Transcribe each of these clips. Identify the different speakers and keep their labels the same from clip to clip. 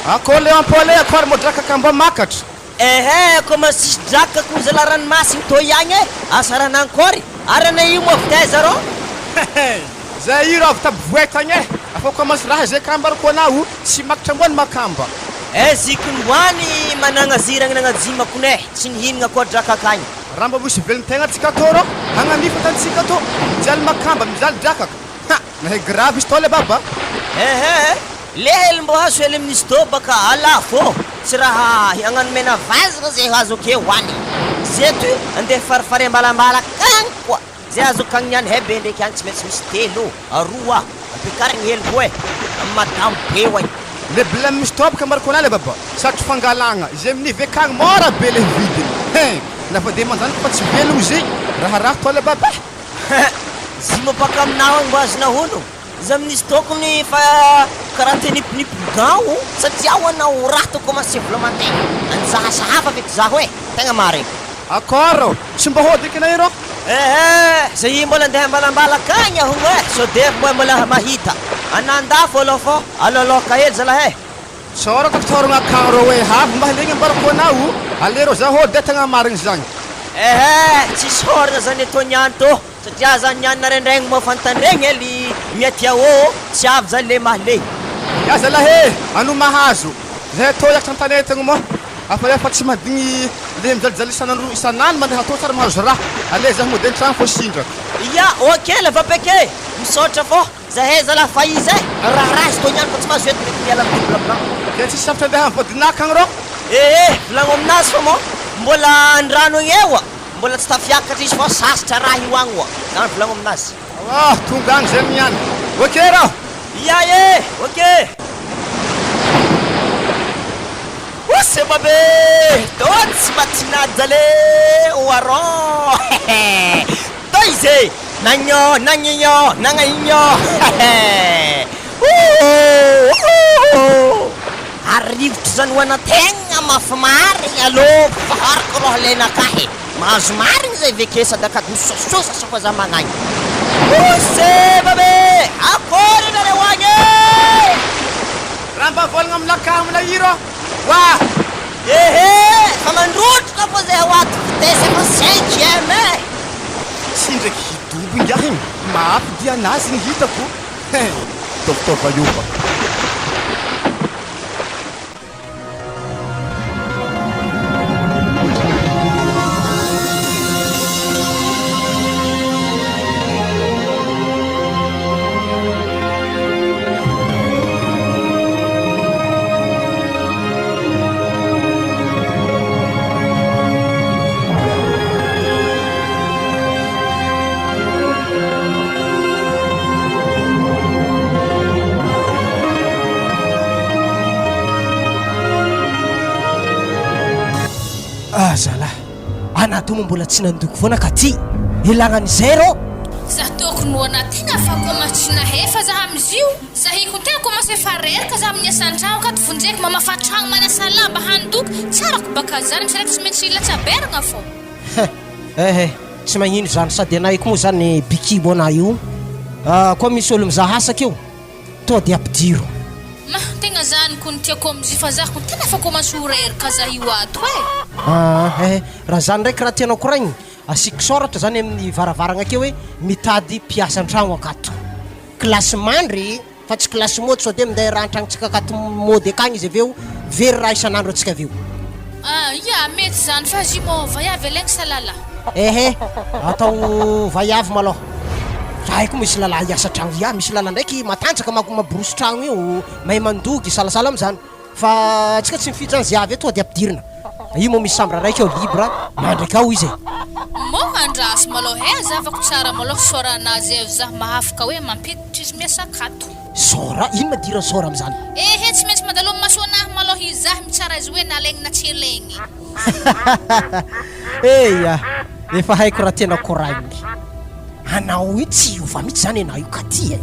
Speaker 1: Akôry le ampôle akôry mô drakaka mbô makatra.
Speaker 2: Ehe ko ma tsisy drakaka ko zala ranomasigny tô iagny e, asa raha nankôry ary ana io moa avy taiza rô?
Speaker 1: Hehe, zay io rô avy tabivoay tagny e, afa ko masy raha zay kamba rô ko anao tsy makatra mbô ny makamba.
Speaker 2: Eh zikiny mboany managna ziragny nagnajima kone tsy nihinagna koa drakaka agny.
Speaker 1: Raha mba misy velon-tegna tsika tô rô, hagnanifa tantsika tô, mijaly makamba, mijaly drakaka, ha! Nahay grave izy tô le baba.
Speaker 2: Ehe, le hely mbô azo hely amin'izy tô baka alafo ô, tsy raha hagnano mena vazana zay azo akeo hoany. Zeto andeha farifary ambalambala akagny koa zay azo akagny niany he be ndraiky agny tsy maintsy misy telo, aroa, ampiakarigny hely koa e, amy madamo be ho agny.
Speaker 1: Le blem misy tô baka marikona le baba, satry fangalagna, izay amin'ny vekagny mora be le vidiny, hein! Na fa de manjanaka fa tsy velogno zay, raharaha tô le baba e!
Speaker 2: Zima baka aminao agny mba azonao hono za minisy tokony fa karaha te nipinipy gant o satria aho anao raha to commence vola mantegna anjahasahafa feky zaho e tegna marigny.
Speaker 1: Accord, tsy mba hody eky anay rô.
Speaker 2: Ehe, zay mbola andeha ambalambala akagny aho e, sao de mba mbola mahita anandafo aloha fô alôlôka hely zalahy e.
Speaker 1: Tsaorako tsaoragna akagny rô hoe avy mba halegny ambarako anao, ale rô za hody e tegna marigny zagny.
Speaker 2: Ehe, tsisy hôragna zany tô niany tô, satria za niany naraindraigny moa fa nitandregny e ly miatia ô, tsy avy zany le mahalegny.
Speaker 1: Ya zalahy e, ano mahazo, zahay tô hiakatra an-tanety agny moa, afa efa tsy mahadigny le mijalijaly isan'andro isan'andro mandeha tô tsary mahazo raha, ale zaho mody an-tragno fô sindraka.
Speaker 2: Ya, ok lava peke, misaotra fô. Zahay zalahy fa iza e! Raharaha izy tô niany fa tsy mahazo eto mety miala amin'ny double blanc.
Speaker 1: Ke tsisy sarotra andeha am vodinaka agny rô.
Speaker 2: Ehe, volagno aminazy fa mô mbola andrano agny eo oa, mbola tsy tafiakatra izy fa sasatra raha io agny oa, zany volagno aminazy.
Speaker 1: Aoa, tonga agny zay niany. Ok rô.
Speaker 2: Ia e, ok. Osy babe, tô tsy matinada le oaron hehe. Tô izy e! Nagnô nagnigno nagnaigno hehe! Ouhouhouhou! Ary rivotra zany ho ana tegna mafy marigny alô fahariko rôh lenakahy e! Mahazo marigny zay veke sady akady misososa sa fa za magnagny. Osy babe! Akôry nareo agny e!
Speaker 1: Raha mba vôlagna aminakahy aminay rô! Wah!
Speaker 2: Ehe! Fa mandrotrona fô zay ao ato vitesse efa cinquième e!
Speaker 1: Tsy ndraiky hidobo ingahy igny, mafy dia anazy ny hitako hein! Taovitaova io fa.
Speaker 2: Ah zalahy, anah to moa mbola tsy nandoko foana ka ty ilagna an'izay rô.
Speaker 3: Za tokony ho anah tegna fa koma tsy nahefa za amizio. Zahiko tegna commence efa reraka za amin'ny asa antragno akato vonjeko mamafa tragno manasa lamba handoky tsy arako baka zany misy raiky tsy maintsy latsaberagna fô.
Speaker 2: Heh eh tsy magnino zany sady anah io koa moa zany bikibo anah io koa misy olo mizaha asa akeo tonga de ampidiro.
Speaker 3: Mah tegna zany ko ny tiako amizio fa za ko tegna efa commence ho reraka za io ato eh.
Speaker 2: Ah eh raha zany ndraiky raha tianao koraigny asiako sôratra zany amin'ny varavaragna akeo hoe mitady mpiasa antragno akato. Kilasy mandry fa tsy kilasy mody sao dia minday raha antragnontsika akato mody akagny izy avy eo very raha isan'andro antsika avy eo.
Speaker 3: Ah ya mety zany fa jumeau vaiavy alaigny sa lalahy?
Speaker 2: Ehe atao vaiavy malôha zahay koa misy lalahy hiasa tragno ya misy lalahy ndraiky matanjaka manko maborosy tragno io mahay mandoky salasala amizany. Fa antsika tsy mifidy zany ze avy eo tonga de ampidirina. Io moa misy chambre raiky ao libre mandry akao izy e.
Speaker 3: Moa andraso malôha e azavako tsara malôha sôra anazy eo zah mahafaka hoe mampiditra izy miasa akato.
Speaker 2: Sôra? Inona idiran'ny sôra amizany?
Speaker 3: Ehe tsy maintsy mandalo am maso anah malôha izy zah mitsara azy hoe nalaigny na tsy alaigny.
Speaker 2: Eya, efa haiko raha tena koraigny. Anao io tsy hiova mihitsy zany enao io Katy e.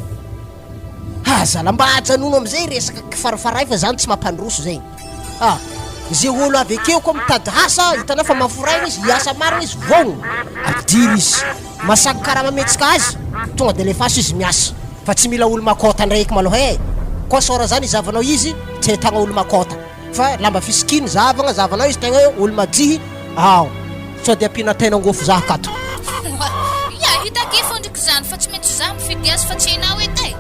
Speaker 2: Ah zala mba ajanona amizay resaka kifarafaray fa zany tsy mampandroso zay ah ze olo avy akeo koa mitady asa hitanao fa maforaina izy hiasa marina izy vogno ampidiro izy masaky karama ametsika azy tonga de alefaso izy miasa fa tsy mila olo makota ndraiky maloha eh. Kôsôra zany izahavanao izy tsy ahitagna olo makôta fa lamba fisikiny zahavagna zahavanao izy tegna hoe olo majihy ao sao de ampiana tain'angôfo zah akato.
Speaker 3: Ya, hitako efa ndriky zany fa tsy maintsy zah mifidy azy fa tsy hainao edy e.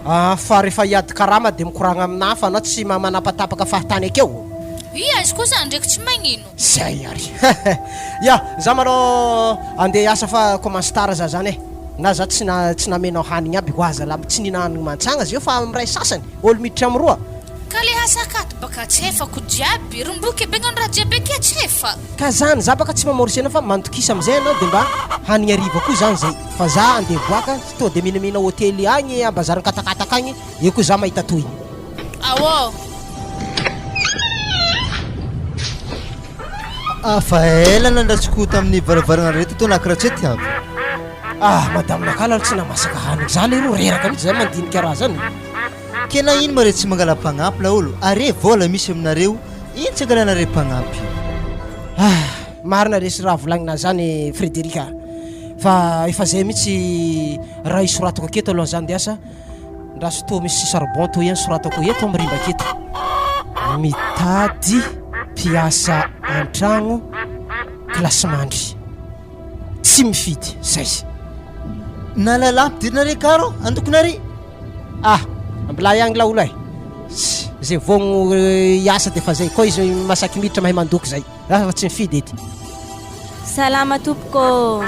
Speaker 2: Ah, fa rehefa hiady karama de mikoragna aminah fa anao tsy ma manapatapaka fahatany akeo.
Speaker 3: Ia, izy koa zany ndreky tsy magnino.
Speaker 2: Zay ary. Ya, za malôha andeha hiasa fa commence tard za zany e. Na za tsy na tsy namenao hanigny aby hoa zalahy tsy nihina hanigny mantsagna zeo fa amy ray sasany, olo miditra amy roa.
Speaker 3: Ka le asa akato baka tsy efako jiaby, romboky be gnano raha jiaby akia tsy efa.
Speaker 2: Ka zany, za baka tsy mamorse anao fa mandokisa amizay anao de mba hanigny hariva koa zany zay. Fa za andeha hiboaka, tô de mihinamihina hotely agny a bazary ankatakataka agny, eo koa za mahita tohiny.
Speaker 3: Ao.
Speaker 4: Ah, fa ela nandrasiko tamin'ny varavarana reto to nakiratsety avy.
Speaker 2: Ah, madame Nakala aloha tsy namasaka hanigny za leroa reraka mihitsy za mandinika raha zany.
Speaker 4: Ke na ino ma re tsy mangala mpagnampy laolo are vola misy aminareo ino tsy angalanare mpagnampy.
Speaker 2: Ah, marina resy raha volagnina zany Frederic a. Fa efa zay mihitsy raha isoratako aketo aloha zany de asa. Ndraso toa misy charbon toa ihany soratako eto amin'ny rimbaka eto. Mitady mpiasa an-tragno kilasimandry. Tsy mifidy, zay.
Speaker 4: Nahalala ampidirina re karo andokona re.
Speaker 2: Ah, mbola ihany laolo e. Zay vogno hiasa dia efa zay. Koa izy masaky miditra mahay mandoko zay. Za fa tsy mifidy edy.
Speaker 5: Salama tompoko ô.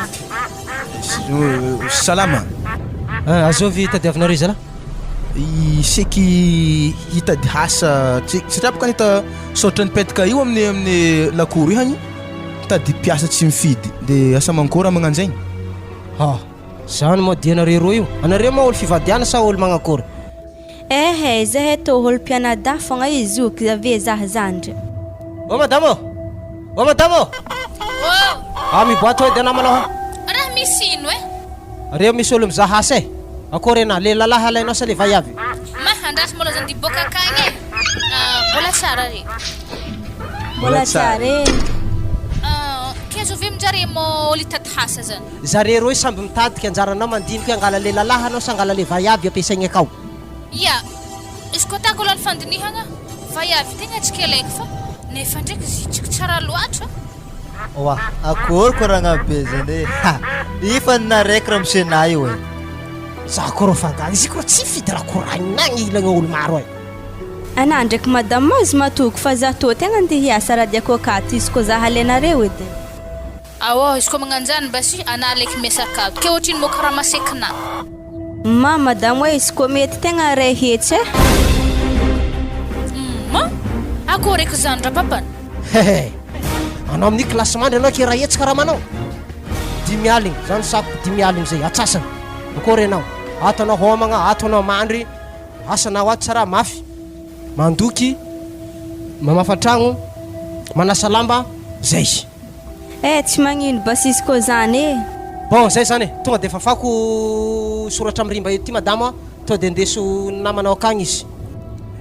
Speaker 1: Salama.
Speaker 2: Azovy tadiavinareo izy zalahy?
Speaker 1: Seky hitady asa satria boka nahita sôratra nipetaka io amin'ny amin'ny lakoro io hagny mitady mpiasa tsy mifidy de asa mankôry raha magnanjegny.
Speaker 2: Ha, zany moa dia anareo roa io? Anareo moa olo fivadiana sa olo magnakôry?
Speaker 5: Ehe, zahay tô olo mpianadahy fogna i zoky avy zah zandry.
Speaker 2: Ô madama ô! Ô madama ô!
Speaker 3: Ô!
Speaker 2: Ah miboaty edy anah malôha.
Speaker 3: Raha misy ino e?
Speaker 2: Reo misy olo mizaha asa e! Akôry enah, le lalahy alainao sa le vaiavy?
Speaker 3: Ma, andraso mbola zany diboka akagny e! Ah, mbola tsara re.
Speaker 5: Mbola tsara e!
Speaker 3: Ah, ke azovy aminjare mô olo hitady asa zany?
Speaker 2: Zare roy samby mitady ka anjaranao mandinika hoe angala le lalahy anao sa angala le vaiavy ampiasaigny akao.
Speaker 3: Ya, izy koa tako aloha ny fandinihagna, vaiavy tegna tsy keleky fa nefa ndraiky zitriky tsara loatra.
Speaker 4: Oa, akory koragna be zany e, ha! Io fa ninaraiky ramose na io e.
Speaker 2: Za koa rô fa gaga, izy koa tsy fidy raha koragnina agny ilagna olo maro e.
Speaker 5: Anah ndraiky madame azo matoky fa za tô tegna andeha hiasa radiako akato izy koa za halainareo edy.
Speaker 3: Aô, izy koa magnanjany basy anah aleky miasa akato, ke ohatrino mô karama sekinah.
Speaker 5: Ma madame oe izy koa mety tegna ray hetsy eh.
Speaker 3: Humm! Akory eky zany rapapany?
Speaker 2: Hehe! Anao amin'io kilasimandry anao ke ray hetsy karamanao? Dimy aligny, zany sako dimy aligny zay, atsasany. Akory enao? Ato anao homagna, ato anao mandry, asanao ato tsara mafy. Mandoky, mamafa tragno, manasa lamba, zay.
Speaker 5: Eh tsy magnino basisy koa zany eh.
Speaker 2: Bon zay zany e, tonga de fafako soratra mirimba eto ty madama a, to de ndeso ny namanao akagny izy.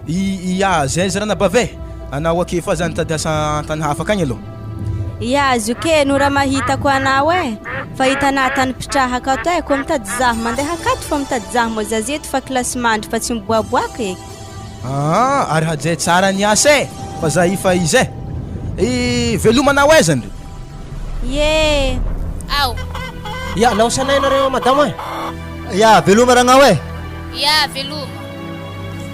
Speaker 1: Ia, zay izy ranabavy e, anao ake fa za nitady asa antany hafa akagny aloha.
Speaker 5: Ia zoky e, no raha mahitako anao e, fa hitanah tany mpitrahako ato e, koa mitady zah mandeha akato fa mitady zah moa za zeto fa kilasimandry fa tsy miboaboaka e.
Speaker 1: Aa ary hajay tsara ny asa e fa za efa izy e! I veloma anao aizany re?
Speaker 5: Ie!
Speaker 3: Ao.
Speaker 2: Ya, laosanay nareo madama e!
Speaker 4: Ya, veloma ragnao e!
Speaker 3: Ya, veloma.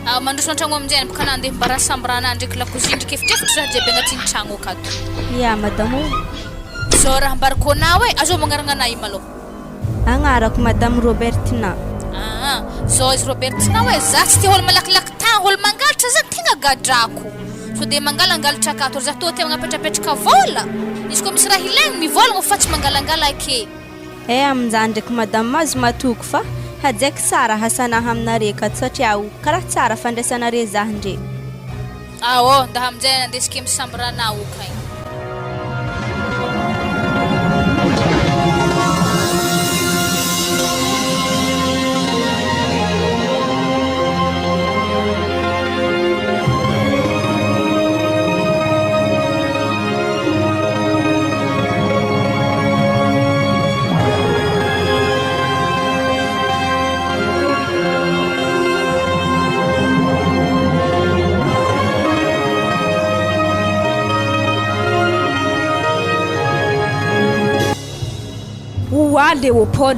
Speaker 3: Ao, mandroso antragno aminjay any boka nandeha mba rasambrana ndraiky lakozia ndraiky efitrefitra raha jiaby agnatin'ny tragno akato.
Speaker 5: Ya, madama o.
Speaker 3: Zao raha ambarako anao e, azao magnaragna anah io malôha.
Speaker 5: Agnarako madame Robertina.
Speaker 3: Aa, zao izy Robertina hoe za tsy tia olo malakilaky tagny, olo mangalatra zany tegna gadrako. Sao de mangalangalatra akato ary za toa tia magnapetrapetraka vôla. Izy koa misy raha ilaigny mivôlagna fa tsy mangalangala ake.
Speaker 5: Eh aminjany ndraiky madame mahazo matoky fa hajaiko tsara hasanaha aminare akato satria o karaha tsara fandraisanare zah ndre.
Speaker 3: Aô, ndaha aminjay andesiko misamborana oka igny. Wa Léopold,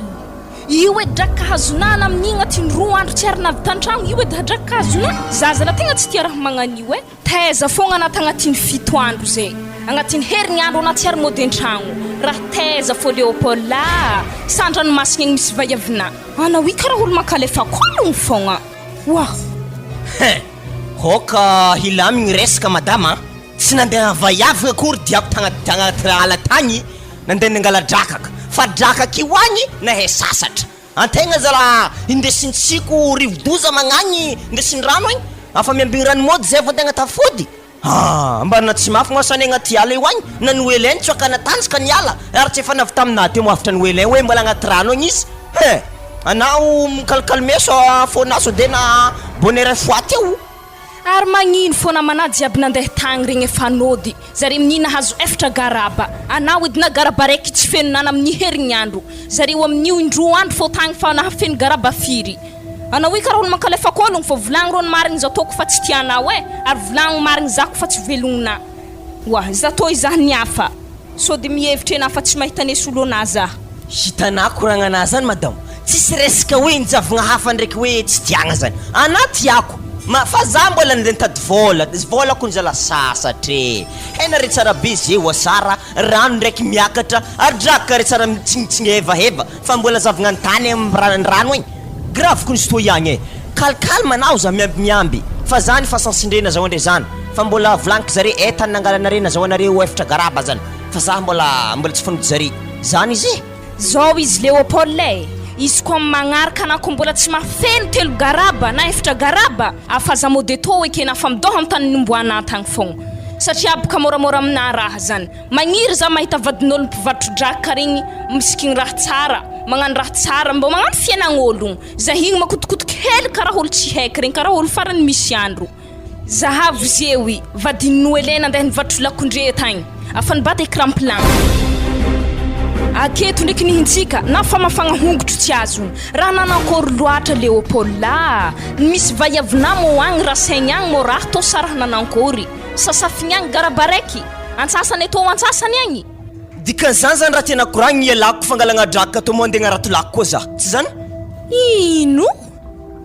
Speaker 3: io edy draka hazonana amin'igny atin'ny roa andro tsy ary navy tantragno io edy hadraka hazona, zaza la tegna tsy tia raha magnan'io e. Taiza fogna anah tagnatin'ny fito andro zay, agnatin'ny herignandro anah tsy ary mody an-tragno, raha taiza fô Léopold a! Sa an-dranomasigna agny misy vaiavinah? Anao io karaha olo mankalefa kôlogno fogna. Wa!
Speaker 6: Hein! Aoka hilamigny resaka madama a! Tsy nandeha vaiavy akory diako tagnaty tagnaty ala tagny nandeha nangala-drakaka, fa drakaka io agny nahay sasatra. Antegna zala indesintsiko rivodoza magnagny indesin-drano agny, afa miambigny ranomody zay vao antegna tafody. Ah! Mba na tsy mafy moa asany agnaty ala io agny, na ny Welin tsy afaka natanjaka ny ala, ary tsy efa navy taminah teo avotra ny Welin hoe mbola agnaty rano agny izy, hein! Anao micalcalmer sao fônah sao de na bonheur fois teo.
Speaker 3: Ary magnino fô namanà jiaby nandeha tagny regny efa nody, zare amin'igny nahazo efatra garaba, anao edy na garaba raiky tsy feno nana amin'ny herignandro, zareo amin'io indroa andro fô tagny fa nahafeno garaba firy? Anao io karaha olo mankalefaka ologno fô volagno rô ny marigny zatô ko fa tsy tianao e, ary volagno marigny za ko fa tsy velognonà. Oa, zatô izaho niafa. Sody mihevitra enà fa tsy mahita ny solonà za.
Speaker 6: Hitanà koragnanà zany madamo, tsisy resaka hoe njavogna hafa ndraiky hoe tsy tiagna zany, anà tiako ma fa za mbola ndeha nitady vôla, vôla kony zala sasatra e, hena re tsara be zeo asara, rano ndraiky miakatra, ary draka re tsara mitsinitsingevaheva fa mbola zavogna an-tany am rano egny, grave kony izy toa iagny e, calcalme anao za miamby miamby fa zany fa sansindrena zao andre zany fa mbola volagniko zare eh tany nangalanare nazahoanareo efitra garaba zany fa za mbola mbola tsy fanody zare zany izy e.
Speaker 3: Zao izy Léopold e, izy ko am magnaraka anah ko mbola tsy mahafeno telo garaba na efitra garaba afa za mody tô ekena fa midôha am tany nomboanah tagny fogna satria aboka môramôra aminah raha zany. Magniry za mahita vadin'olo mpivarotro draka regny misikigny raha tsara, magnano raha tsara, mbô magnano fiainagn'ologno. Za igny makotokotoky hely karaha olo tsy haiky regny, karaha olo farany misy andro. Zahavo zeoy, vadin'i Noëlin nandeha nivarotro lakondre tagny, afa nibata écran plat. Aketo ndreky nihintsika na famafagna hongotro tsy azony. Raha nanankôry loatra Léopold a! Misy vaiavinà mô agny rasaigny agny mô raha tô sa raha nanankôry? Sasafigny agny garaba raiky, antsasany eto antsasany agny.
Speaker 6: Dikan'izany zany raha tena koragniny ialako fangalagna draka tô moa andeha agnarato lako koa za, tsy zany?
Speaker 3: Ino?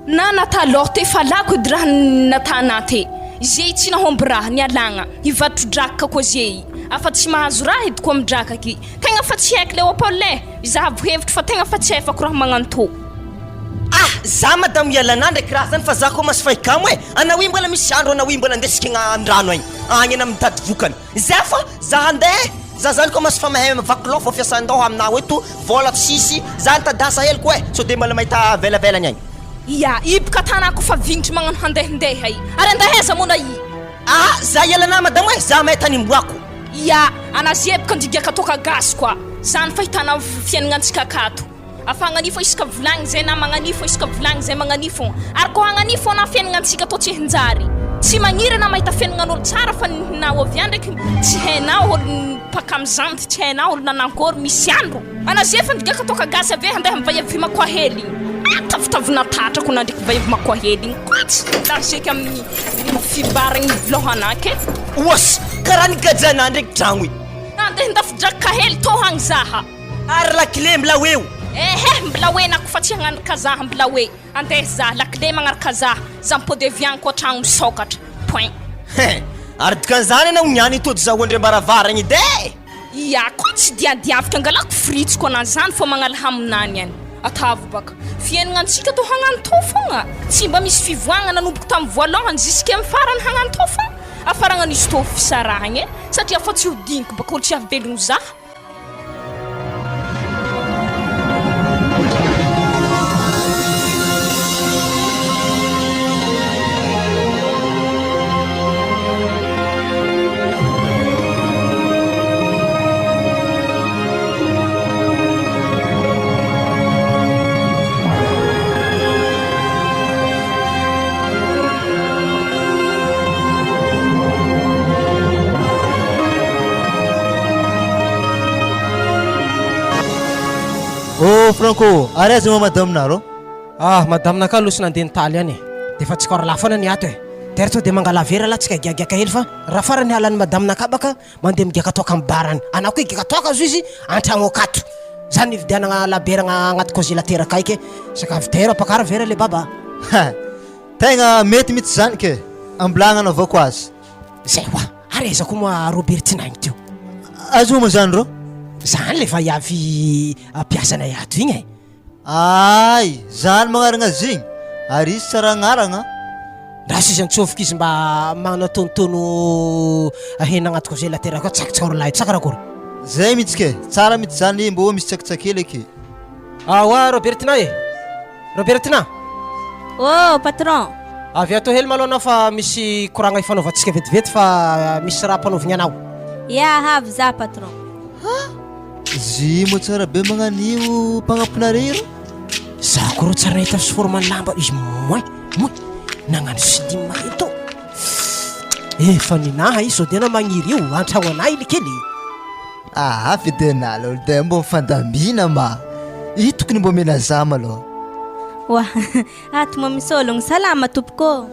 Speaker 3: Nana talôha te fa lako edy raha natana te, zey tsy nahomby raha nialagna, hivarotro draka koa zey, afa tsy mahazo raha edy koa midrakaky, tegna fa tsy haiko Léopold eh, izahavo hevitro fa tegna fa tsy efako raha magnano tô.
Speaker 6: Ah! Za madamo ialanà ndraiky raha zany fa za koa masy fahikamo e! Anao i mbola misy andro anao i mbola andesiko egna andrano agny, agny ana mitady vokany. Za fa za handeha, za zany koa masy fa mahay mivaky loha vao fiasan-doha aminao eto, vôla tsisy, za nitady asa hely koa e, sao de mbola mahita velavelany agny.
Speaker 3: Ia, i boka tanako fa vignitry magnano handehandeha i. Ary andeha aiza moa na i?
Speaker 6: Ah! Za ialanà madamo e, za mahay tany imboako.
Speaker 3: Ia, ana zeboka ndigaka toaka gasy koa, zany fahitana fiaignantsika akato. Afa hagnanifo isaka volagny zay na magnanifo isaka volagny zay magnanifo ary ko hagnanifo na fiaignantsika tô tsy hinjary tsy magniry na mahita fiaignan'olo tsara fa nao avy any ndraiky tsy hainao olo mpakamy zanty tsy hainao olo nanankory misy andro ana ze fa ndigaka toaka gasy ave handeha am vaiavy makoahely igny ah tavitavina tatrako na ndraiky vaiavy makoahely igny koa tsy laseky amin'ny fibaragny volohana ke
Speaker 6: Oas! Karaha nigadrana ndraiky tragno i.
Speaker 3: Andeha hindafy draka hely tô hagny zaha.
Speaker 6: Ary lakile mbla hoe o.
Speaker 3: Ehe mbla hoe nako fa tsy hagnano kazaha mbla hoe andeha za lakile magnaraka za za mipody avy agny koa tragno misokatra point.
Speaker 6: Hein! Ary dikan'izany anao niany hitody zaho andriambaravaragny edy e!
Speaker 3: Ia koa tsy diadiaviko angalako fritsiko anah zany fô magnala haminany any atavo baka fiaignantsika tô hagnano tô fogna tsy mba misy fivoahagna nanomboko tamy voalohany jusque amy farany hagnano tô fogna afaragna nisy tô fisarahagna e satria fô tsy ho digniko baka olo tsy ahavelogno zah.
Speaker 4: Oh Franco, ary aiza moa madame nareo?
Speaker 2: Ah, madame naka aloha sy nandeha nitaly any e. Dia efa tsy kor foana ny ato e. Dia ary sao dia mangala vera lah tsika giagiaka hely fa raha farany halan'ny madame naka baka mandeha migiaka toaka amin'ny bar any. Anah koa higiaka toaka zo izy antragno akato. Zany nividianagna labiera agnaty congélateur akaiky e. Sakafo dera ampakaro vera le baba.
Speaker 4: Ha! Tegna mety mitsy zany ke! Ambilagna anaovako azy.
Speaker 2: Zay hoa! Ary aiza koa moa Robertina igny teo?
Speaker 4: Aiza moa zany rô?
Speaker 2: Zany le vaiavy mpiasanay ato igny e!
Speaker 4: Aay! Zany magnaragna azy igny! Ary izy tsara agnaragna.
Speaker 2: Ndraso izy antsofoka izy mba manatonotono hena agnaty congélateur akao tsakitsao ry lahy tsa karakory?
Speaker 4: Zay mitsy ke! Tsara mitsy zany mbô misy tsakitsaky hely aky.
Speaker 2: Aoa Robertina e! Robertina!
Speaker 5: Oh patron!
Speaker 2: Avy ato hely malôha anao fa misy koragna ifanaovantsika vetivety fa misy raha ampanaovigna anao.
Speaker 5: Ya avy za patron.
Speaker 4: Ha! Zy moa tsara be magnan'io mpagnampinare io rô.
Speaker 2: Za ko rô tsary nahita forme lamba izy moin moin nagnano slim eto. Efa ninaha i sao de anao magniry io antragno anah i likely.
Speaker 4: Aa Fidenà lôlo de mbô mifandamina ma! Io tokony mbô omena za malôha.
Speaker 5: Oa, ato moa misôlogno, salama tompoko ô!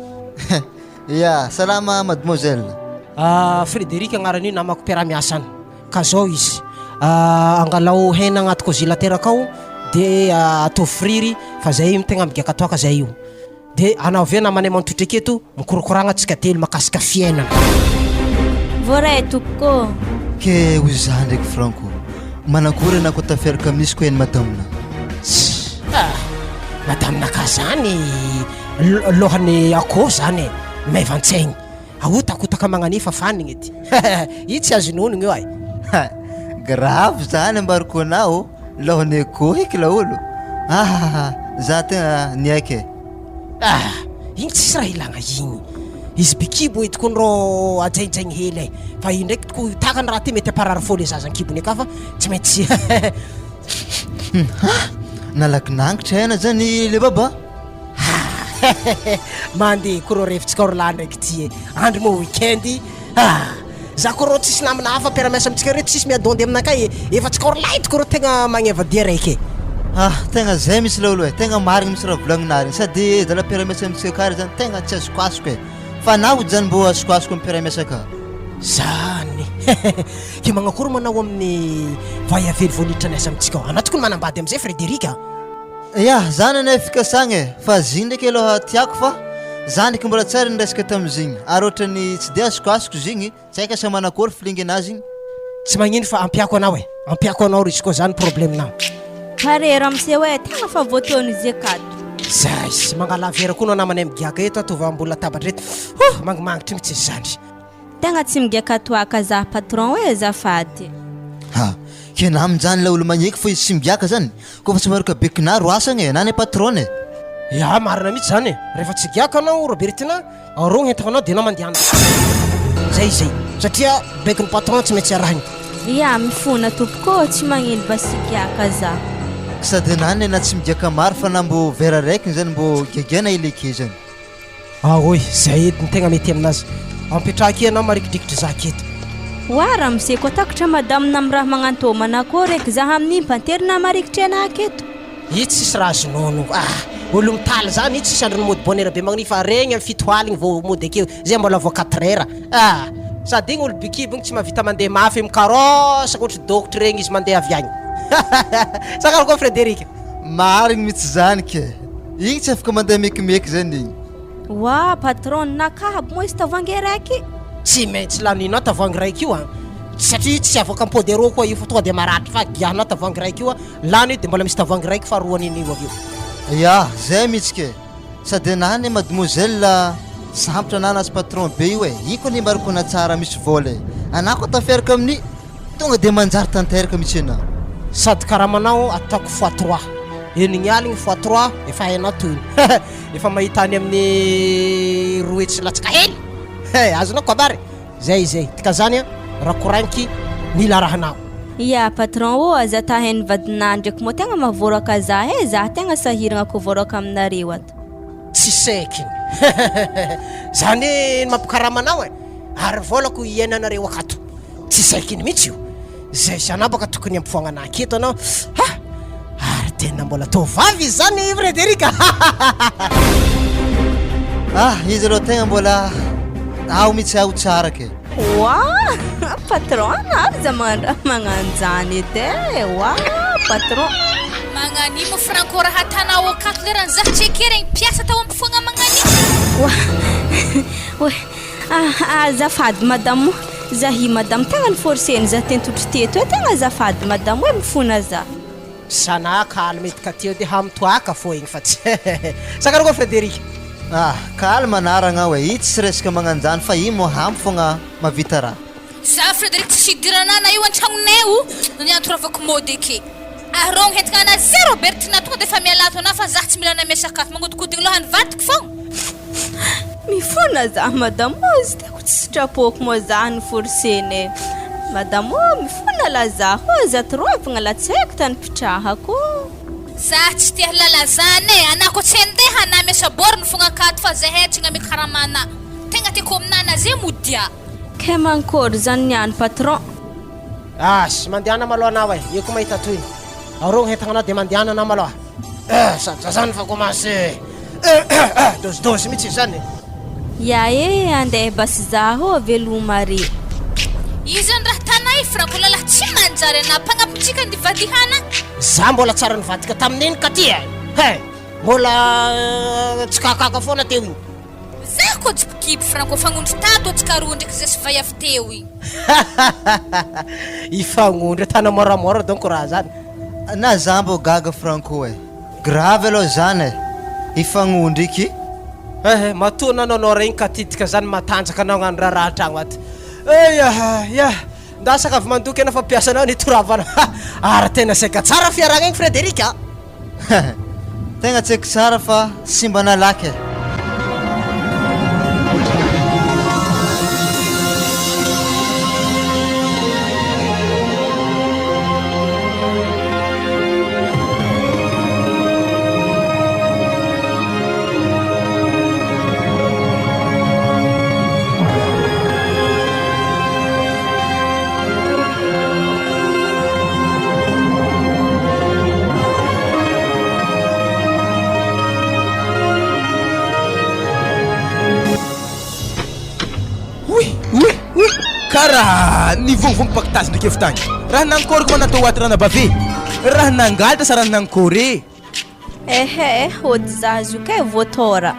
Speaker 4: Ya, salama mademoiselle.
Speaker 2: Ah, Frédéric agnaran'io namako mpiara-miasa any. Ka zao izy, angalao hena agnaty congélateur akao de ataovy friry fa zay tegna migiaka toaka zay io. De anao avy eo namanay mantotra aketo mikorokoragna tsika telo makasika fiainana.
Speaker 5: Voaray tompoko ô.
Speaker 4: Ke ho za ndraiky Franco, manakory anah ko tafiaraka amin'izy ko eny madame-na?
Speaker 2: Tss ah! Madame-na ka zany lohan'ny akoho zany e, maivan-tsaigny. Ahotakotaka magnanifa fanigny edy. Io tsy azo inoanigny io ay.
Speaker 4: Ha! Grave zany ambarako anah ô, Laonay koa eky laolo ahahaha za tegna niaiky e.
Speaker 2: Ah! Igny tsisy raha ilagna igny. Izy be kibo edy kony rô ajainjaigny hely e. Fa io ndraiky toko takany raha ty mety hamparary fô le zaza ankibony aka fa tsy maintsy
Speaker 4: Ha! Nalaky nangitra aina zany le baba.
Speaker 2: Mandeha koa rô revintsika roa lahy ndraiky ty e. Andro moa week-end. Ah! Za koa rô tsisy namana hafa mpiara-miasa amintsika reto tsisy miadondy aminakahy e! Efa tsy kaorolahy eto koa rô tegna magneva dia raiky e!
Speaker 4: Ah! Tegna zay mitsy laolo e! Tegna marigny mitsy raha volagninareo sady zala mpiara-miasa amintsika kary zany tegna tsy azokazoko e! Fa na ody zany mbô azokazoko amy mpiara-miasa ka!
Speaker 2: Zany! Ke magnakory moa anao amin'ny vaiavelo vao niditra niasa amintsika ao? Anao tokony manambady amizay Frédéric a!
Speaker 4: Ya, zany anie fikasagna e, fa zigny ndraiky aloha tiako fa za ndraiky mbola tsy ary niresaka tamizigny ary ohatrany tsy de azokazoko zigny, tsy haiko asa manakory feeling anazy igny.
Speaker 2: Tsy magnino fa ampiako anao e, ampiako anao ry izy koa zany problème-nao.
Speaker 5: Pare ramose oe, tegna fa voataon'i ze kato.
Speaker 2: Zaiss, mangala vera koa nao namanay migiaka eto ataovy ambony latabatra eto, oh mangimangitry mitsy zandry.
Speaker 5: Tegna tsy migiaka toaka zah patron oe azafady.
Speaker 4: Ha, ke na aminjany ilay olo magneky fa izy tsy migiaka zany, Koa fa tsy maroka be kinaro asagna e, na ny patron e.
Speaker 2: Ya, marina mihitsy zany e. Rehefa tsy giaka anao Robertina, arogno entagna anao de anao mandehana. Zay izay. Satria baikon'ny patron tsy maintsy arahina.
Speaker 5: Ya, mifona tompoko ô, tsy magnino mba sy giaka za.
Speaker 4: Sady na ny na tsy migiaka maro fa na mbô verre araiky zany mbô giagiana ileke zany.
Speaker 2: Aoy, zay edy no tegna mety aminazy. Ampitraha akia anao marikidrikitry za aketo.
Speaker 5: Oa ramose ko takatra madame na miraha magnantô manakôry eky za amin'igny mpanterina marikitry anah aketo.
Speaker 2: Io tsisy raha azonao ah! Olo mitaly zany io tsisy androny mody bonne heure be magnino fa regny am fito aligny vao mody akeo zay mbola vao quatre heures ah! Sady igny olo be kibo igny tsy mahavita mandeha mafy mikarôsaka ohatry dôkotry regny izy mandeha avy agny sa karakory Frederic?
Speaker 4: Marigny mitsy zany ke! Igny tsy afaka mandeha mekimeky zany igny.
Speaker 5: Oa patron nakahy aby moa izy tavoahangy araiky.
Speaker 2: Tsy maintsy laninao tavoahangy raiky io an! Satria tsy avoaka am podero koa io fa tonga dia maratra fa giahinao tavoahangy raiky io an, lany io dia mbola misy tavoahangy raiky faharoa an'iny io avy eo.
Speaker 4: Ya, zay mitsy ke! Sady anah anie mademoiselle sambotra anah lasa patron be io e! Iko anie mba rokona tsara misy vola e! Anah koa tafiaraka amin'ny. Tonga dia manjary tanteraka mihitsy ianao.
Speaker 2: Sady karamanao ataoko fois trois. Enigny aligny fois trois efa hainao tohiny. Efa mahita any amin'ny 200 latsaka hely. He, azonao kabary. Zay izay. Dika zany an, raha korainiky mila arahanao.
Speaker 5: Ya patron ô aza tahain'ny vadinah ndreky moa tegna mahavoaraka zah e zah tegna sahiragna ko voaraka aminareo ato.
Speaker 2: Tsy saiky iny. Zany hoe ny mampikarama anao e. Ary volako hiainanareo akato. Tsy zaikiny mihitsy io. Zay zanabaka tokony ampifoagnana aketo anao. Ha! Ary tena mbola tovovavy izy zany Frédéric.
Speaker 4: Ah, izy aloha tegna mbola ao mihitsy aho tsara ke.
Speaker 5: Oa! Patron aza magnano zany edy e! Oa! patron.
Speaker 3: Magnan'io moa Franco raha atanao akato lerany zah tsy ekeregny mpiasa tao ampofoagna magnan'io.
Speaker 5: Oa oe ah azafady madame zah i madame tegna ni-forcer-ny zah tentotry teto e tegna azafady madame oe mifona zah.
Speaker 2: Zana calme edy ka teo de hamitoaka fô igny fa tsy Sakana koa Frederic.
Speaker 4: Ah calme anaragna aho e, i tsisy resaka magnanjany fa i moa hamo fogna mavita raha.
Speaker 3: Za Frederic tsisy idirana na io antragnonay o no niantoravako mody eke. Arogno hentigna ana ze Robertina tonga de efa miala ato ana fa zah tsy mila ana miasa akato magnodikodiny lohany vadiko fogna.
Speaker 5: Mifona zah madame ô izy tiako tsy sitrapoko moa zah no forcena e madame ô mifona lah zah ô aza toroavigna lah tsy haiko tany pitrahako ô.
Speaker 3: Zah tsy te halala zany e, anah ko tsy andeha anah miasa borne fogna akato fa zahay tsy agname karama anah. Tegna tiako aminah ze modia.
Speaker 5: Kay mankory zany niany patron.
Speaker 2: As, mandehana malôha anao e, eo koa mahita tohiny. Arogno entagnanao de mandehana anao malôha. Eh, sady za zany fa commence eh eh dôzidôzy mihitsy izany e.
Speaker 5: Ya e, andeha basy zaho ô, veloma re.
Speaker 3: Iza ny raha tanay franco lalahy tsy manjary anah mpagnampitsika ny vadihana.
Speaker 2: Za mbola tsara nivadika tamin'iny ka ty e! He! Mbola tsy kakaka foana teo iny.
Speaker 3: Za ko jibikiby franco fagnondro tato atsika roa ndraiky zay sy vay avy teo igny.
Speaker 2: Ifagnondro tana moramora donc raha zany.
Speaker 4: Na za mbô gaga franco e! Grave aloha zany e! Ifagnondro iky.
Speaker 2: Eh matoa nanao regny ka tidika zany matanjaka anao agnano raharaha antragno ato. Eia ya! Ndasaka avy mandoky anao fa mpiasanao nitoravana ary tena saika tsara fiarahagna igny Frederic a!
Speaker 4: Tegna tsy haiko tsara fa simba nalaky e.
Speaker 7: Oy, oy, oy! Karaha nivongivongy pakitazy ndraiky avy tagny. Raha nankôry koa natao ato ranabavy e! Raha nangalatra sa raha nankôry e?
Speaker 5: Ehe, ody za zoky e, voatôra.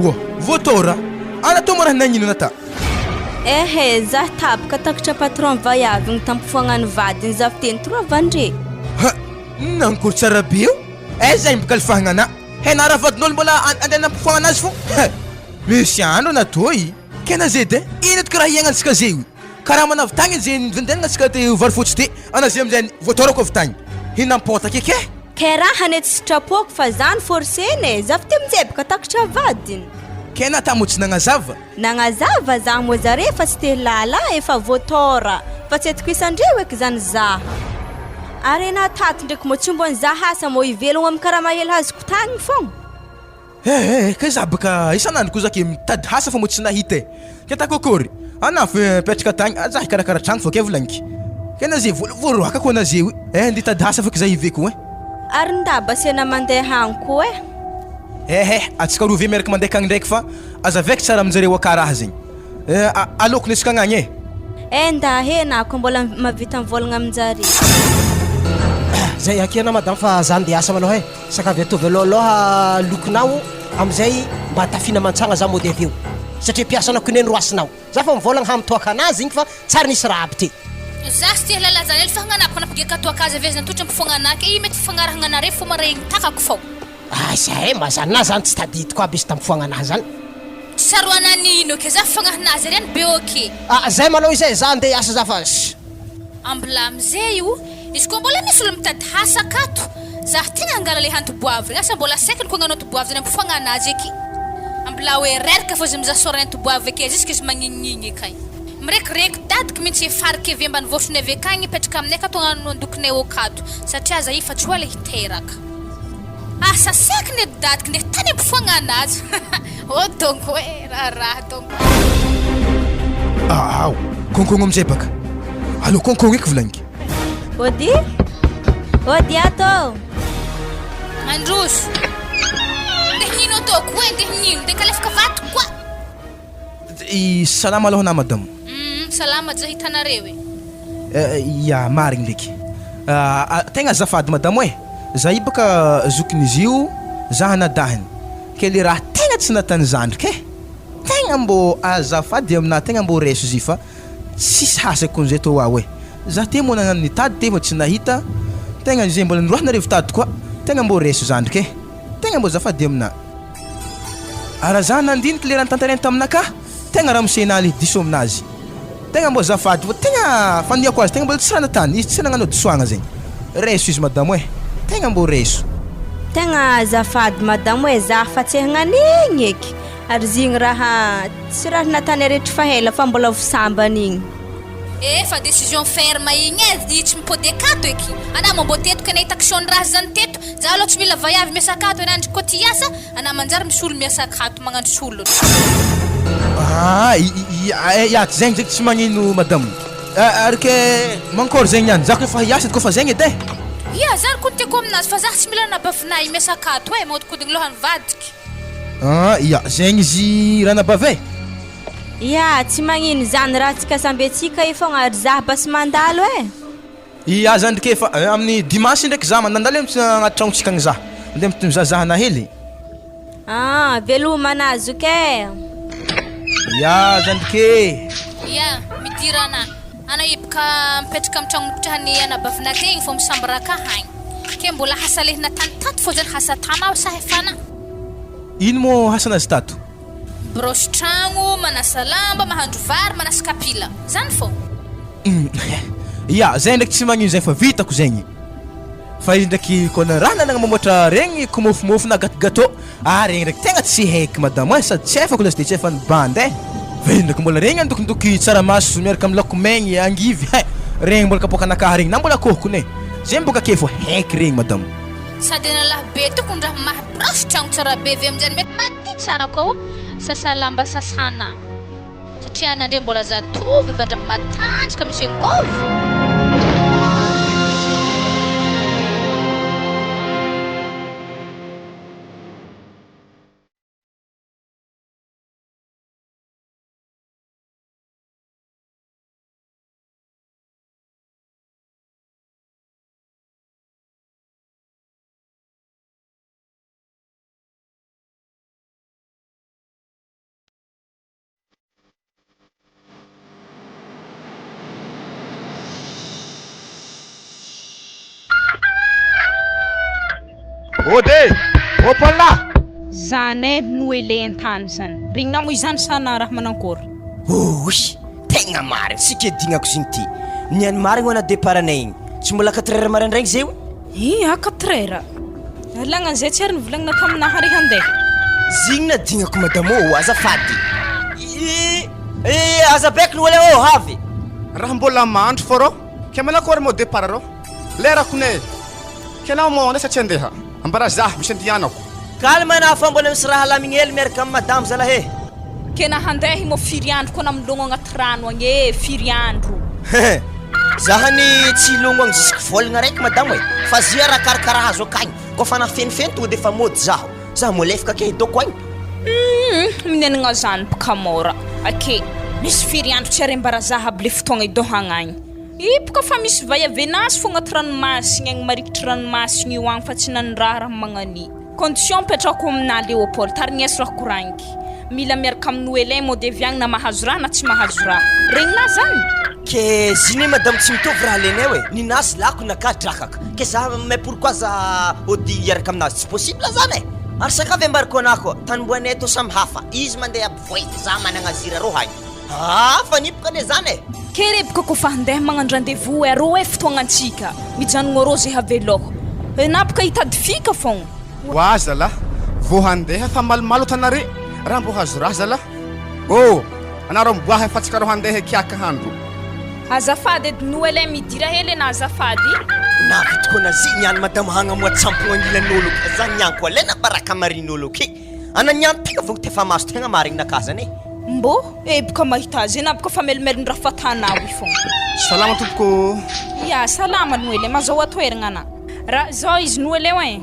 Speaker 7: Oa, voatôra? Ana tô moa raha nagnino nata?
Speaker 5: Ehe, za tapaka takatra patron vaiavy igny tampofoagnany vadiny za fiteny troavandre.
Speaker 7: Ha, nankory tsara be io? Aiza igny boka alifahagna ana? He na raha vadin'olo mbola andeha nampofoagnana azy fô? He, misy andro ana tô i. Kena zedy e, ino eto karaha iaignantsika zay io? Karaha manavy tagny zay nivendenagna tsika te vary fotsy te, ana zay amizay voatôrako avy tagny. Hinam-potaka eky e!
Speaker 5: Kay raha anie tsy sitrapoko fa za no forcena e, za fitia mijebaka takatra vadiny.
Speaker 7: Kay nata moa tsy nagnazava?
Speaker 5: Nagnazava za moa zare fa tsy te lala efa voatôra fa tsy atokisandreo eky zany za. Ary enah tato ndreky moa tsy mbô nizaha asa moa hivelogno am karama hely azoko tagny fogna.
Speaker 7: Eh eh, kay za baka isan'andro koa za ke mitady asa fa mbo tsy nahita e! Ke ataoko akory? Ana fa mipetraka tagny, za hikarakara tragno fô ke volagniko. Ke na ze vola voaroaka koa na ze io eh, ndeha hitady asa feky za hiveko eh.
Speaker 5: Ary ndaba asiana mandeha agny koa eh.
Speaker 7: Eh eh, atsika roa ve miaraka mandeha akagny ndraiky fa azavaiko tsara aminjareo aka raha zegny. Eh, aleoko nesika agnagny eh.
Speaker 5: Eh nda he na ko mbola mavita mivolagna aminjare.
Speaker 2: Zay akia na madame fa za ndeha hiasa malôha eh. Saka avy ataovy aloha aloha lokonao amizay mba tafina amantsagna za mody avy eo satria mpiasanao kineny roasinao za fa mivolagna hamitoaka anazy igny fa tsary nisy raha aby ty.
Speaker 3: Za tsy te halala zany fa hagnanapaka nampigeka toaka azy avy aiza natotra ampifoagna anah ke i mety fifagnarahagna anareo fô maregny takako fô.
Speaker 2: Aiza eh mazana zany tsy tadidiko aby izy tampifoagna anah zany.
Speaker 3: Tsy tsaroana nino ke za fifagnahinazy ary any be ok.
Speaker 2: Ah zay malou izay za andeha hiasa za fa.
Speaker 3: Ambola amizay io, izy koa mbola misy olo mitady hasa akato, zah tegna hangala le hantoboavy regny, asa mbola saikiny koa agnano antoboavy zany ampifoagna anazy eky, ambola hoe reraka fô izy mizaha sôrany antoboavy ake jusque izy magnignigny akagny. Mirekireky dadiko mintsy e fariky avy ambanivohitrinay avy akagny hipetraka aminay akato agnano andokinay okato satria zah efa tsy ho ela hiteraka. Asa saky ny dadiko ndeha tany ampifoagna anazy oh donko e raharaha donko.
Speaker 7: Aao, konkogno amizay baka. Aleo konkogno eky volagniko.
Speaker 5: Ody? Ody ato ô!
Speaker 3: Mandroso. Ndeha hino ataoko e, ndeha hino, ndeha kalefaka vato koa.
Speaker 7: Salama aloha na madame.
Speaker 3: Humm salama ja hitanareo e.
Speaker 7: Ya, marigny ndraiky. Tegna azafady madamo e! Za io bôka zokin'izy io, za anadahiny. Ke le raha tegna tsy nataon'i zandriko e! Tegna mbô azafady aminà tegna mbô raiso izy io fa tsisy hasako an'izay tô aho e! Za te moa nagnano nitady te fa tsy nahita, tegna izay mbola noroahinareo fitady koa, tegna mbô raiso zandriko e! Tegna mbô azafady aminà. Ary raha za nandiniky le raha notantarainy taminakahy, tegna ramose naly diso aminazy. Tegna mbô azafady fa tegna fandinihako azy tegna mbola tsy raha natany izy tsy nagnano hadisoagna zegny. Raiso izy madamo eh, tegna mbô raiso.
Speaker 5: Tegna azafady madamo eh, za fa tsy hagnan'igny eky, ary zigny raha tsy raha natany aretry fa ela fa mbola vo sambany igny.
Speaker 3: Efa décision ferme igny eh, i tsy mipody akato eky, anah moa mbô teto ke nahitako sion raha zany teto, za aloha tsy mila vaiavy miasa akato anah ndry koa ty hiasa, Anah manjary misy olo miasa akato magnano solony.
Speaker 7: Ah ya tsy zegny zegny tsy magnino madame ary ke mankôry zegny niany za ko efa hiasa edy kôfa zegny edy eh.
Speaker 3: Ia zany ko no tiako aminazy fa zah tsy mila anabavinay miasa akato eh magnodikodiny lohany vadiky.
Speaker 7: Ah ya zegny izy ranabavy eh.
Speaker 5: Ia tsy magnino zany raha tsika samby atsika io fogna ary zah basy mandalo eh.
Speaker 7: Ia zandry ke fa amin'ny dimanche ndraiky za mandandalo eo agnaty tragnontsika agny za mandeha mizahazahana hely.
Speaker 5: Ah, veloma ana zoky eh.
Speaker 7: Ia zandry ke.
Speaker 3: Ia, midira ana. Ana hiboka mipetraka amin'ny tragno nipetrahan'ny anabavinah tegny fô misambra akà hagny. Ke mbola hasa lehina tany tato fô zany hasa tana sa hefana.
Speaker 7: Ino moa hasanazy tato?
Speaker 3: Miborosy tragno, manasa lamba, mahandro vary, manasa kapila. Zany fô.
Speaker 7: Ya, zay ndraiky tsy magnino zay fa vitako zegny. Fa izy ndraiky kô na raha nagnamboatra regny kimofomofo na gato gateau, ah regny ndraiky tegna tsy haiky madamo eh, sady tsy haifako lesy de tsy haifan'ny bandy eh. Fa izy ndraiky mbola regny andokindoky tsaramaso miaraka amin'ny laoko maigny, angivy hein, regny mbola kapoakanakahy regny na mbola akôhokony eh. Zegny bôka ake fô haiky regny madamo.
Speaker 3: Sady analahy be tokony raha maha Brosy tragno tsara be ve aminjany mety maty tsara koa sasa lamba sasana satria ana ndre mbola zatovo efa ndra matanjaka misy angôvo.
Speaker 1: Ode! Opala!
Speaker 3: Zany no elentany zany. Regninao moa izany sa na raha manankory?
Speaker 6: Ouuy! Tegna marigny, sika dignako zegny ty. Niany marigny ho ana départ anay igny. Tsy mbola quatre heures maraindraigny zay o?
Speaker 3: Ia, quatre heures. Lalagna zay tsy ary nivolagnina taminahy ary handeha.
Speaker 6: Zigny nadignako madame ô, azafady. Ii, aza baiky ny olé ô, havy.
Speaker 1: Raha mbola mandry fô rô, ke manakôry mô départ rô? Lerako ne! Ke anao mô andeha sa tsy andeha? Ambara zah, misy andianako.
Speaker 6: Calme anah fa mbola misy raha alamigny hely miaraka am madamo zalahy e.
Speaker 3: Ke na handeha i mô firy andro koa na milogno agnaty rano agny e, firy andro.
Speaker 6: Hehe, zah anie tsy hilogno agny jusque volagna raiky madamo e, fa zia arakaraka raha azo akagny, koa fa nafenifeny tonga defa mody zaho, zah molefaka ake hidoko agny.
Speaker 3: Humm, minenagna zany bka môra ake, misy firy andro tsy ary ambara zah aby le fotoagna idohagna agny. I bka fa misy vaiavenazy fô agnaty ranomasigny agny marikitry ranomasigny io agny fa tsy nandraha raha magnani. Condition apetrako aminà Léopold, tarigneso raha koragniky. Mila miaraka amin'i Noelin mody avy agny na mahazo raha na tsy mahazo raha. Regninà zany?
Speaker 6: Ke zine madame tsy mitovy raha alenay e, ninazy lako naka drakaka, ke za mais pourquoi za ody hiaraka aminazy tsy possible zany e! Ary sakavy ambarako anah koa, tanimboanay tô samy hafa, izy mandeha ampovoy, za managna zira rô hagny. Aa fa nipoka anie zany e!
Speaker 3: Ke reboka kofa handeha magnano rendez-vous arô e fotoagnantsika, mijanogno arô ze havelôho. Enà boka hitady fika fogna.
Speaker 1: Oa zalah, vô handeha fa malomalo tanare, raha mbô hazo raha zalah. Ô, anareo miboaha fa tsy karô handeha kiaka handro.
Speaker 3: Azafady edy Noël eh, midira hely enà azafady.
Speaker 6: Navitiko anazy niany madama hagnamoa tsampogna agnilan'olo ke za niany koa lena baraka marin'olo ke ana niany tegna vao tefa maso tegna marigny naka zany e.
Speaker 3: Mbô eboka mahita azy enà boka fa melomelon-draha fatanao io fogna.
Speaker 1: Salama tompoko ô.
Speaker 3: Ya, salama Noël eh, mazahoa toeragna anà. Raha zao izy Noël eh,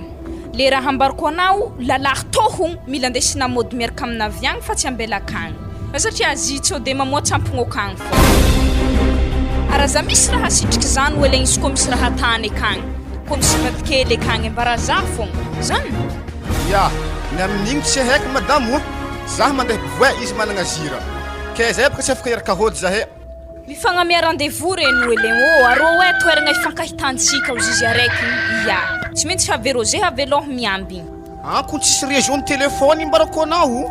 Speaker 3: le raha ambarako anao, lalahy tô hono mila andesina mody miaraka amina avy agny fa tsy ambela akagny. Satria azy tsy ode mamoa tsampogno akagny fô. Ary aza misy raha asitriky zany oe legny izy koa misy raha tany akagny, koa misy vadikely akagny ambara za fogna, zany?
Speaker 1: Ya, ny amin'igny tsy haiko madamo o, zah mandeha bois izy managna zira, ke zay boka tsy afaka hiaraka hody zahay.
Speaker 3: Mifagnamia rendez-vous re Noely ô, arô oe toeragna ifankahitantsika ozizy araiky igny, ya, tsy maintsy averô ze avelao miambigny.
Speaker 1: Ankony tsisy réseau ny téléphone imbarako anao o.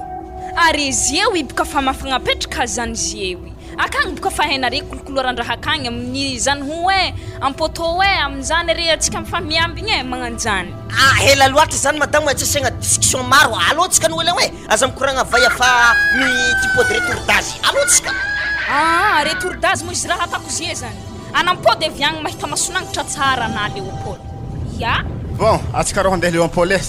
Speaker 3: Ary izy eo i boka fa mafagnapetraka zany izy eo i. Akagny boka fa hainare kolokoloran-draha akagny amin'ny zany ho e, am-pôtô e, amin'izany re antsika mifamiambigny e, magnanjany.
Speaker 6: Ah ela loatra zany madamo e, tsy asiagna discussion maro, alô tsika Noely ao e, aza mikoragna vaya fa mi-tipody retour d'azy, alô tsika.
Speaker 3: Aa retour d'azy moa izy raha atako zie zany. Anampody avy agny mahita mason'angitra tsara anà Léopold. Ya.
Speaker 1: Bon, atsika rô handeha Léopold e,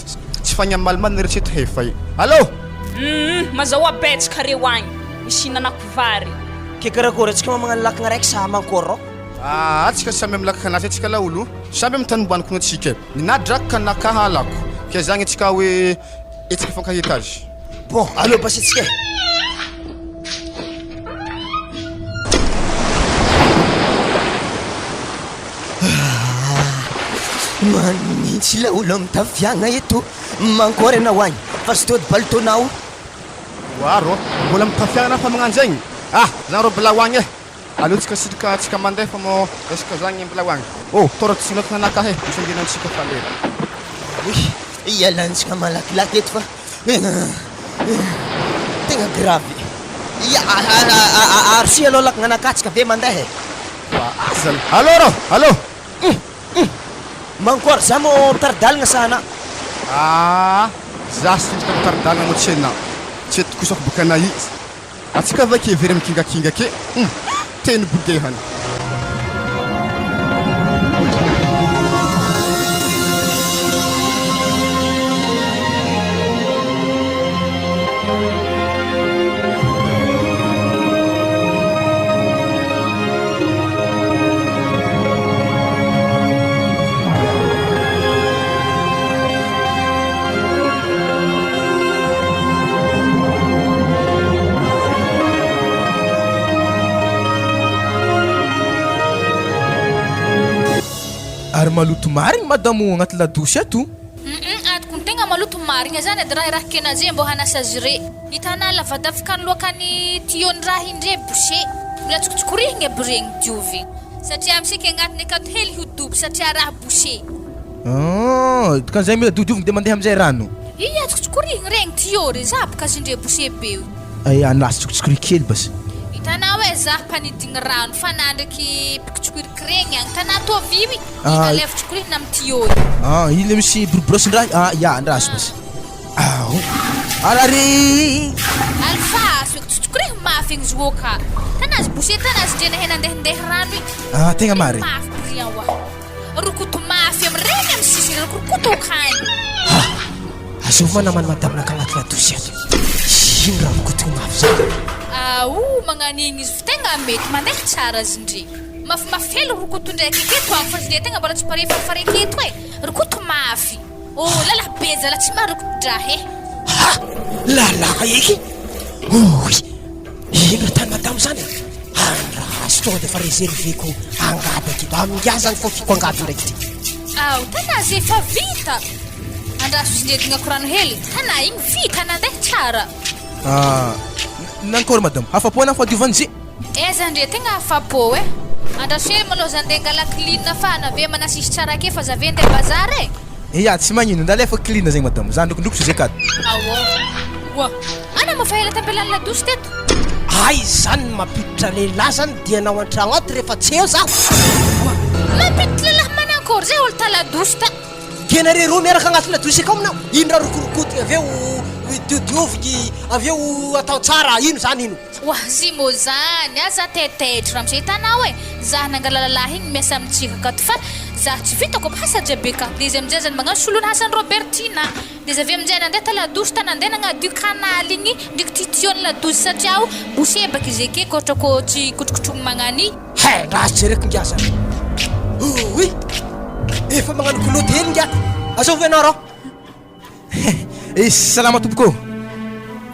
Speaker 1: tsy fagna Malma ny eritrereto hefa e. Allo!
Speaker 3: Humm, mazahoa betsaka reo agny, misy hinanako vary.
Speaker 6: Ke karakory atsika ma magnano lakagna raiky sa mankory rô?
Speaker 1: Aa atsika samy am lakagna anazy atsika laolo, samby am tany ombaniko atsika e, ny nadrako ka nakaha alako, ke zagny atsika hoe etsika ifankahita azy.
Speaker 6: Bon, aleo basy atsika e. Manintsy laolo am tafiagna eto, mankory anao agny fa tsy tody palitônao.
Speaker 1: Oa rô, mbola mitafiagna fa magnanjegny? Ah, zany rô mbola ho agny eh! Aleo tsika sitrika tsika mandeha fa mô resaka zagny mbola ho agny. Oh, tôra tsy solako nanakahy eh, misy angenantsika fa lera.
Speaker 6: Oy, ialantsika malakilaky eto fa tegna grave. Ya, arosia aloha lakagna anakatsika ve mandeha eh.
Speaker 1: Fa aza, allo rô, allo!
Speaker 6: Hum hum! Mankory za mô mitari-dalagna sa anà?
Speaker 1: Aa! Za sendrika mitari-dalagna mô tsy anà. Tsy atokisako boka anà i. Atsika va ke very mikingakinga ke? Hum! Teny bodehana.
Speaker 7: Ary maloto marigny madamo agnaty ladosy ato.
Speaker 3: Humm atoko ny tegna maloto marigna zany edy raha raha kenaze mbô hanasa azy re. Hitanà lavadavaka ny loakan'i tuyau-n'ny raha iny re boucher. Mila tsokotsokorihigny aby regny diovigny. Satria amsika agnatiny akato hely ho dobo satria raha boucher.
Speaker 7: Ah, dikan'izay mila diodiovigny de mandeha amizay rano.
Speaker 3: Ia tsokotsokorihigny regny tuyau re za boka zindre boucher be io.
Speaker 7: Ay, anasy tsokotsokorih kely basy.
Speaker 3: Hitanà hoe za mpanidigny rano fa na ndraiky mpikotsokoriko regny agny. Tanà tô vy io, iny alefa tsokorihina amy tuyau io.
Speaker 7: Ah, iny le misy boroborosy-ndraha, ah, ya andraso basy. Ao. Arary.
Speaker 3: Alfa aso tsotsokoreho mafy igny zo ka. Tanazy boucher tanazy ndre nahay nandehandeha rano igny.
Speaker 7: Ah, tegna marigny.
Speaker 3: Mafy brillant wa. Rokoto mafy am regny am sisiny rokorokoto okany.
Speaker 2: Ha! Azovy ma namany madame naka agnaty ladosy ato. Ino raha rokoto mafy zany?
Speaker 3: Ao magnano igny izy fa tegna mety mandeha tsara azy ndre. Mafimafy hely rokoto ndraiky aketo agny fa izy ndre tegna mbola tsy pare farifary aketo e. Rokoto mafy. Oh lala be zala tsy maroko draha eh.
Speaker 2: Ha! Lala eky! Oy! Ino ry tany madamo zany e? Andraso tonga dia efa reserveko angady aketo. Amin'ingahy zany fôfiko angady ndraiky ty.
Speaker 3: Ao, tana ze efa vita. Andraso izy ndredignako rano hely. Tana igny vita nandeha tsara.
Speaker 7: Ah, nankory madamo? Afa-po anao fahadiovany ze?
Speaker 3: Aiza ndre tegna afapo eh! Andraso hely malôha za ndeha angala clean fa nave manasisy tsara ake fa za ve ndeha bazar eh!
Speaker 7: Eya tsy magnino nda alefa clean zegny madame, za ndrokondroko sujet kad.
Speaker 3: Aô! Oa! Ana moa fa ela tambelan'ny ladosy teto?
Speaker 2: Hay zany ny mampiditra lehilahy zany dianao antragno ato rehefa tsy eo zaho?
Speaker 3: Oa! Mampiditra lehilahy manankory zay olo ta ladosy ta?
Speaker 2: Dia nareo roa miaraka agnaty ladosy akao aminao? Ino raha rokorokotigna avy eo diodiovigny avy eo atao tsara ino zany ino?
Speaker 3: Wah zimo zany aza taitaitra ramose hitanao e! Zah nangala lalahy igny miasa amintsika akato fa zah tsy vitako aby hasa jiaby akato de izy amizay zany magnano solony hasan'i Robertina de izy avy amizay nandeha ta ladosy ta nandeha nagnadio canal igny ndreky tuyau ny ladosy satria aho bosebaka izy ake ko ohatra ko tsy kotrokotrogny magnany
Speaker 2: Hay raha jereko ingahy zany. Ouii! Efa magnano kiloty hely ingahy. Azovy ianao rô.
Speaker 7: Eh, salama tompoko ô.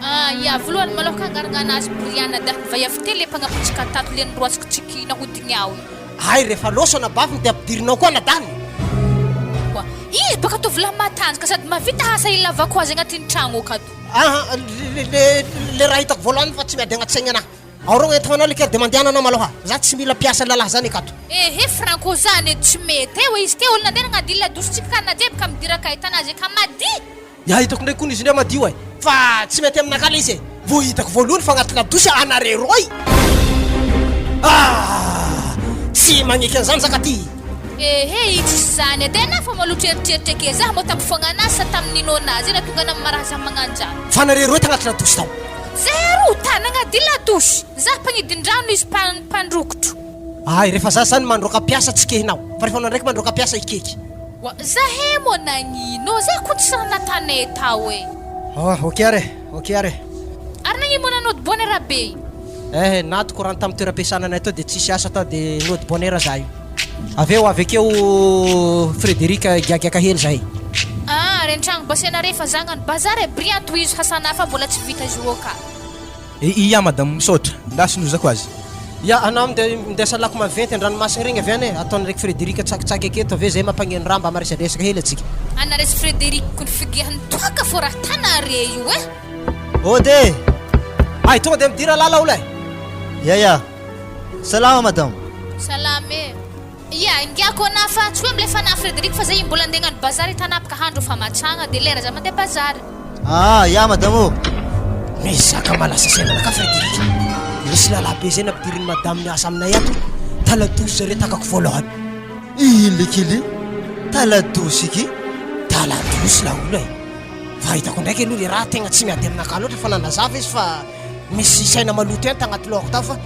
Speaker 3: Ah. Ia, voalohany malôha ka angaragna anazy Brian da vaiavy telo le mpagnapotsika tato le noroasiko tsiky nahodigny ao io.
Speaker 2: Hay rehefa loso anabaviny de ampidirinao koa anadahiny.
Speaker 3: Oa, izy baka tovolahy matanjaka sady mahavita asa ilavako azy agnatin'ny tragno akato.
Speaker 2: Aha, le le le raha hitako voalohany fa tsy miady agnaty saigna anahy. Ao reo entagna anao lekely de mandehana anao malôha, za tsy mila mpiasa lalahy zany akato.
Speaker 3: Ehe Franco zany edy tsy mety e, oa izy ty olo nandeha nagnady ladositsika ka najeby ka midira ka ahitana azy ka madi.
Speaker 2: Ya hitako ndray kony izy ndray madio e! Fa tsy mety aminakahy le izy e! Vao hitako voalohany fa agnaty ladosy anareo roy! Ah! Tsy magneky an'izany za ka ty!
Speaker 3: Ehe i tsisy zany edy e na fa maloto eritreritra eke zah mô tampofoagna anazy sa tamin'ny nino anazy e natonga anah maraha zah magnanjany.
Speaker 2: Fa nareo roy tagnaty ladosy tao.
Speaker 3: Zahay roa tanagna ady ladosy, zah mpagnidindrano izy mpandrokotro.
Speaker 2: Ay refa za zany mandroaka mpiasa tsy kehinao fa refa anao ndraiky mandroaka mpiasa hikeky.
Speaker 3: Wa zahay moa nagnino? Zah ko tsy raha natanay tao e.
Speaker 2: Oh ok ary e, ok ary e.
Speaker 3: Ary nagnino moa nanody bonheur be io?
Speaker 2: Eh, nato courant tamin'ny toeram-piasana anay tao dia tsisy asa tao dia nody bonheur za io. Avy eo avy akeo Frédéric giagiaka hely zahay.
Speaker 3: Ah, ary an-tragno basenareo fa za agnano bazary e, Brian tohizo hasana fa mbola tsy vita izy io ka.
Speaker 7: Ia madame, misaotra. Lasa nozako azy.
Speaker 2: Ia, anao mindesa lako maventy an-dranomasina regny avy any e, ataon'i raiky Frédéric tsakitsaky aketo avy eo zay mampagneno raha mba maresadresaka hely atsika.
Speaker 3: Anareo sy Frédéric ko ny figiahany toaka fô raha tanare io e.
Speaker 4: Ode e!
Speaker 2: Ay, tonga dia midira lala ola e!
Speaker 4: Ia ia. Salama madame.
Speaker 3: Salama e. Ia, ingiako anah fa tsy hoe milefa anah Frédéric fa zay mbola andeha hagnano bazary hitanapaka handro fa matsagna de lera za mandeha bazary.
Speaker 4: Ah, ia madame ô!
Speaker 2: Mezaka malasa saina anakahy Frédéric. Misy lalahy be zay nampidirin'i madame miasa aminay ato, taladosy zareo takako voalohany.
Speaker 4: Ih lekely, taladosy ky?
Speaker 2: Taladosy laolo e! Fa hitako ndraiky aloha le raha tegna tsy miady aminakahy loatra fa nanazava izy fa misy saina maloto ihany tagnaty lohako tao fa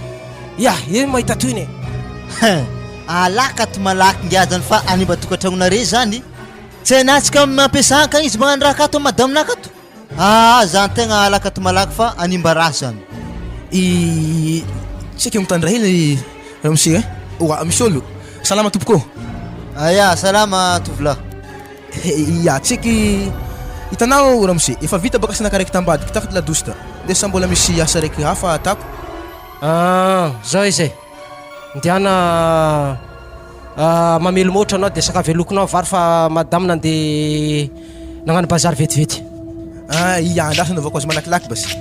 Speaker 2: Ya, eny mahita tohiny e.
Speaker 4: Hein, alaka ato malaky ngiah zany fa hanimba tokantragnonare zany. Tsy hainatsika ampiasana kany izy magnano raha akato madame nakato. Aa zany tegna alaka ato malaky fa hanimba raha zany.
Speaker 7: I Tsy haiko mitandra hely ramose eh. Oa misy olo. Salama tompoko ô.
Speaker 4: Aya, salama tovolahy.
Speaker 7: Ya, tsy haiko hitanao ramose, efa vita baka asanakahy raiky tambadika tato ladosy ta. Ndeha sa mbola misy asa raiky hafa atako.
Speaker 2: Ah, zao izy e. Ndiana mamely môtra anao dia sakavy alokonao vary fa madame nandeha nagnano bazary vetivety.
Speaker 7: Ah, ia, andraso anaovako azy malakilaky basy.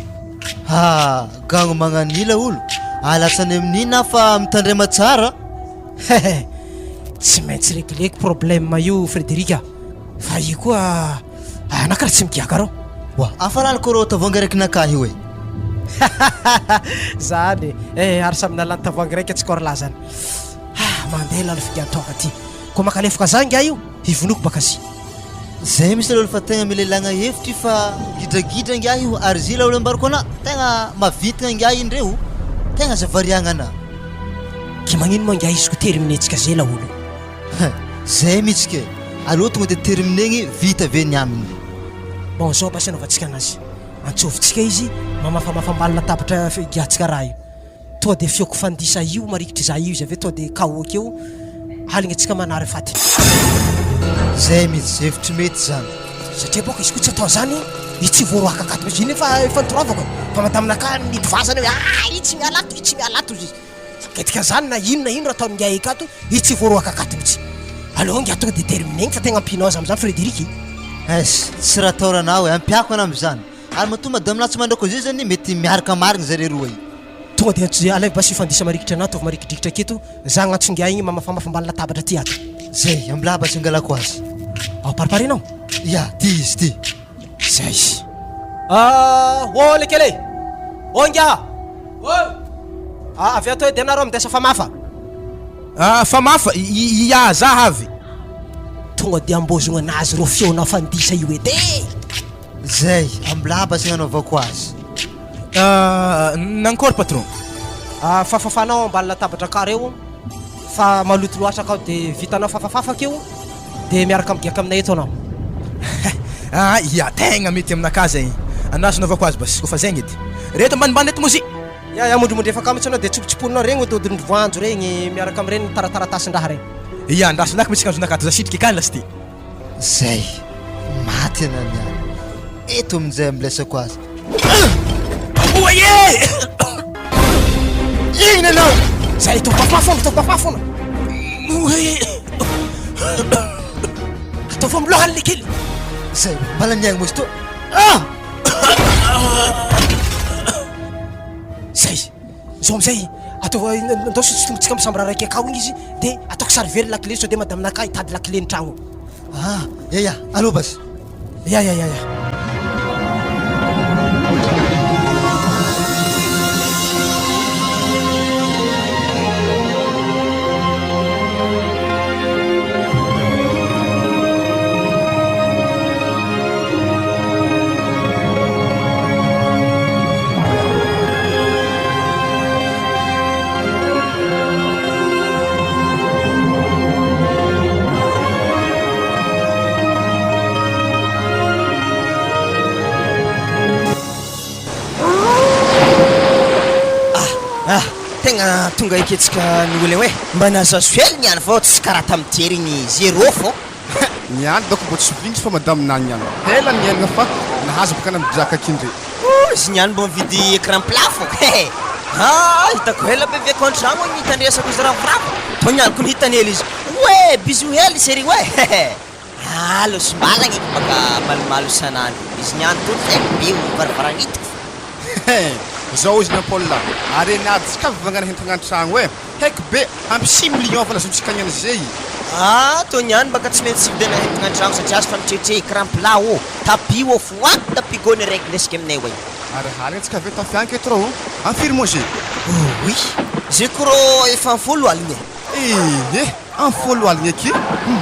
Speaker 4: Ha, gagno magnanila olo. Alatsany amin'iny aho fa mitandrema tsara.
Speaker 2: Hehe, tsy maintsy regleko problème io Frédéric a. Fa io koa Anah kara tsy migiaka reo.
Speaker 4: Oa, hafa raha koro tavoahangy raiky nakahy io e.
Speaker 2: Zany e, ary samy nalany tavoahangy raiky antsika roalahy zany. Ah, mandeha lalo figian-toaka ty. Koa makalefoka za ingahy io, hivonoko baka zy.
Speaker 4: Zay mihitsy laolo fa tegna mila ilagna hevitra io fa gidragidra ingahy io ary zy laolo ambarako anah tegna mavitrika ingahy iny reo tegna aza variagna anah.
Speaker 2: Ke magnino moa ingahy izy ko terminer-tsika zay laolo.
Speaker 4: Hein! Zay mihitsy ke! Aleo tonga de terminegny vita ve ny aminy?
Speaker 2: Bon zao basy anaovantsika anazy, antsovintsika izy mamafamafa ambany latabatra figiantsika raha io, tonga de feoko fandisa io marikitry za io izy avy eo tonga de KO akeo, aligny antsika manary faty.
Speaker 4: Zay mihitsy, hevitry mety zany.
Speaker 2: Satria bôka izy koa tsy atao zany, izy tsy voaroaka akato mihitsy, iny efa efa nitoravako e, fa madame nakahy nidy vazana hoe ah io tsy miala ato, io tsy miala ato ozy izy. Matetika zany na ino na ino raha ataon'ingahy akato, izy tsy voaroaka akato mihitsy. Aleo ingahy tonga de terminer-gny fa tegna ampianao azy amizany Frédéric e.
Speaker 4: Es, tsy raha ataoranao e, ampiako ana amizany. Ary matoa madame lahy tsy mandrako azy io zany mety miaraka marigny zare roa io.
Speaker 2: Tonga de antso alaivo basy io fandisa marikitra anah, ataovy marikidrikitra aketo, za agnantso ingahy igny mamafamafa ambany latabatra aty ato.
Speaker 4: Zay, ambilà basy angalako azy.
Speaker 2: Ao pariparinao?
Speaker 4: Ya, ty izy ty.
Speaker 2: Zay. Ah, ô lekely e! Ô ingahy! Ô! Ah, avy ato edy anareo mindesa famafa.
Speaker 7: Ah, famafa? Ia, za avy.
Speaker 2: Tonga de ambozogna anazy reo feonà fandisa io edy e!
Speaker 4: Zay, ambilà basy agnanaovako azy.
Speaker 7: Ah, nankôry patron?
Speaker 2: Ah, fafafanao ambany latabatra akà reo fa maloto loatra akao de vitanao fafafafa akeo. Dia miaraka migiaka aminay eto anao.
Speaker 7: Ah ia, tegna mety aminakahy zegny. Andraso anaovako azy basy, kôfa zegny edy. Reto ambanimbany reto mozy.
Speaker 2: Ia, ia, mondrimondrefaka mihitsy anao dia tsopotsoponinao regny hodidin'ny voanjo regny miaraka amin'ireny tarataratasin-draha regny.
Speaker 7: Ia, andraso lako misy akanjonakahy ato, za sitriky akany lasy ty.
Speaker 4: Zay, maty anah niany. Eto amin'izay ambilesako azy.
Speaker 6: Oay e!
Speaker 7: Inona ianao?
Speaker 2: Zay ataoko mafimafy foana, ataoko mafimafy foana.
Speaker 6: Oay!
Speaker 2: Ataovy amin'ny lohany le kely.
Speaker 4: Zay, mbala miaigny moa izy toa. Ah!
Speaker 2: Zay. Zao amizay ataovy andao sintomintsika amin'ny chambre raiky akao igny izy de ataoko sary very lakile sao de madame naka hitady lakile ny tragno.
Speaker 4: Ah, ya ya, allo basy.
Speaker 2: Ya ya ya ya.
Speaker 6: Ah ah, tegna tonga eketsika ny olo eo e, mba nahazoazo hely niany fô tsy karaha tamin'ny tery igny zéro fô.
Speaker 1: Niany dôko mbô tsy vignitry fa madame nagny ihany. Ela niainana fa nahazo bôka nampidraka kindry.
Speaker 6: Ooh izy niany mbô mividy écran plat fô he! Ah hitako ela be viako antragno agny nitandresako izy ravoravo tô niany ko nihitany hely izy oe bisous hely chérie oe hehe! Ah losom-balagna eky baka malomalo isan'andro izy niany tô tena be o varavaragna hitako fô.
Speaker 1: Hehe! Zao izy Paul ary eny ady tsy ka vangana hentagna antragno e! Heky be, ampy six millions fa lazontsika agny an'izay.
Speaker 6: Ah tô niany baka tsy maintsy vidiana entagna antragno satria azo fa mitretre écran plat ô, tapis ô, foagna tapis gony raiky ndesiko aminay oe.
Speaker 1: Ary halina tsika ve tafianka eto rô? Am firy moa ze?
Speaker 6: Oui, ze ko rô efa am folo aligna e.
Speaker 1: Ehe, am folo aligna aky? Hum.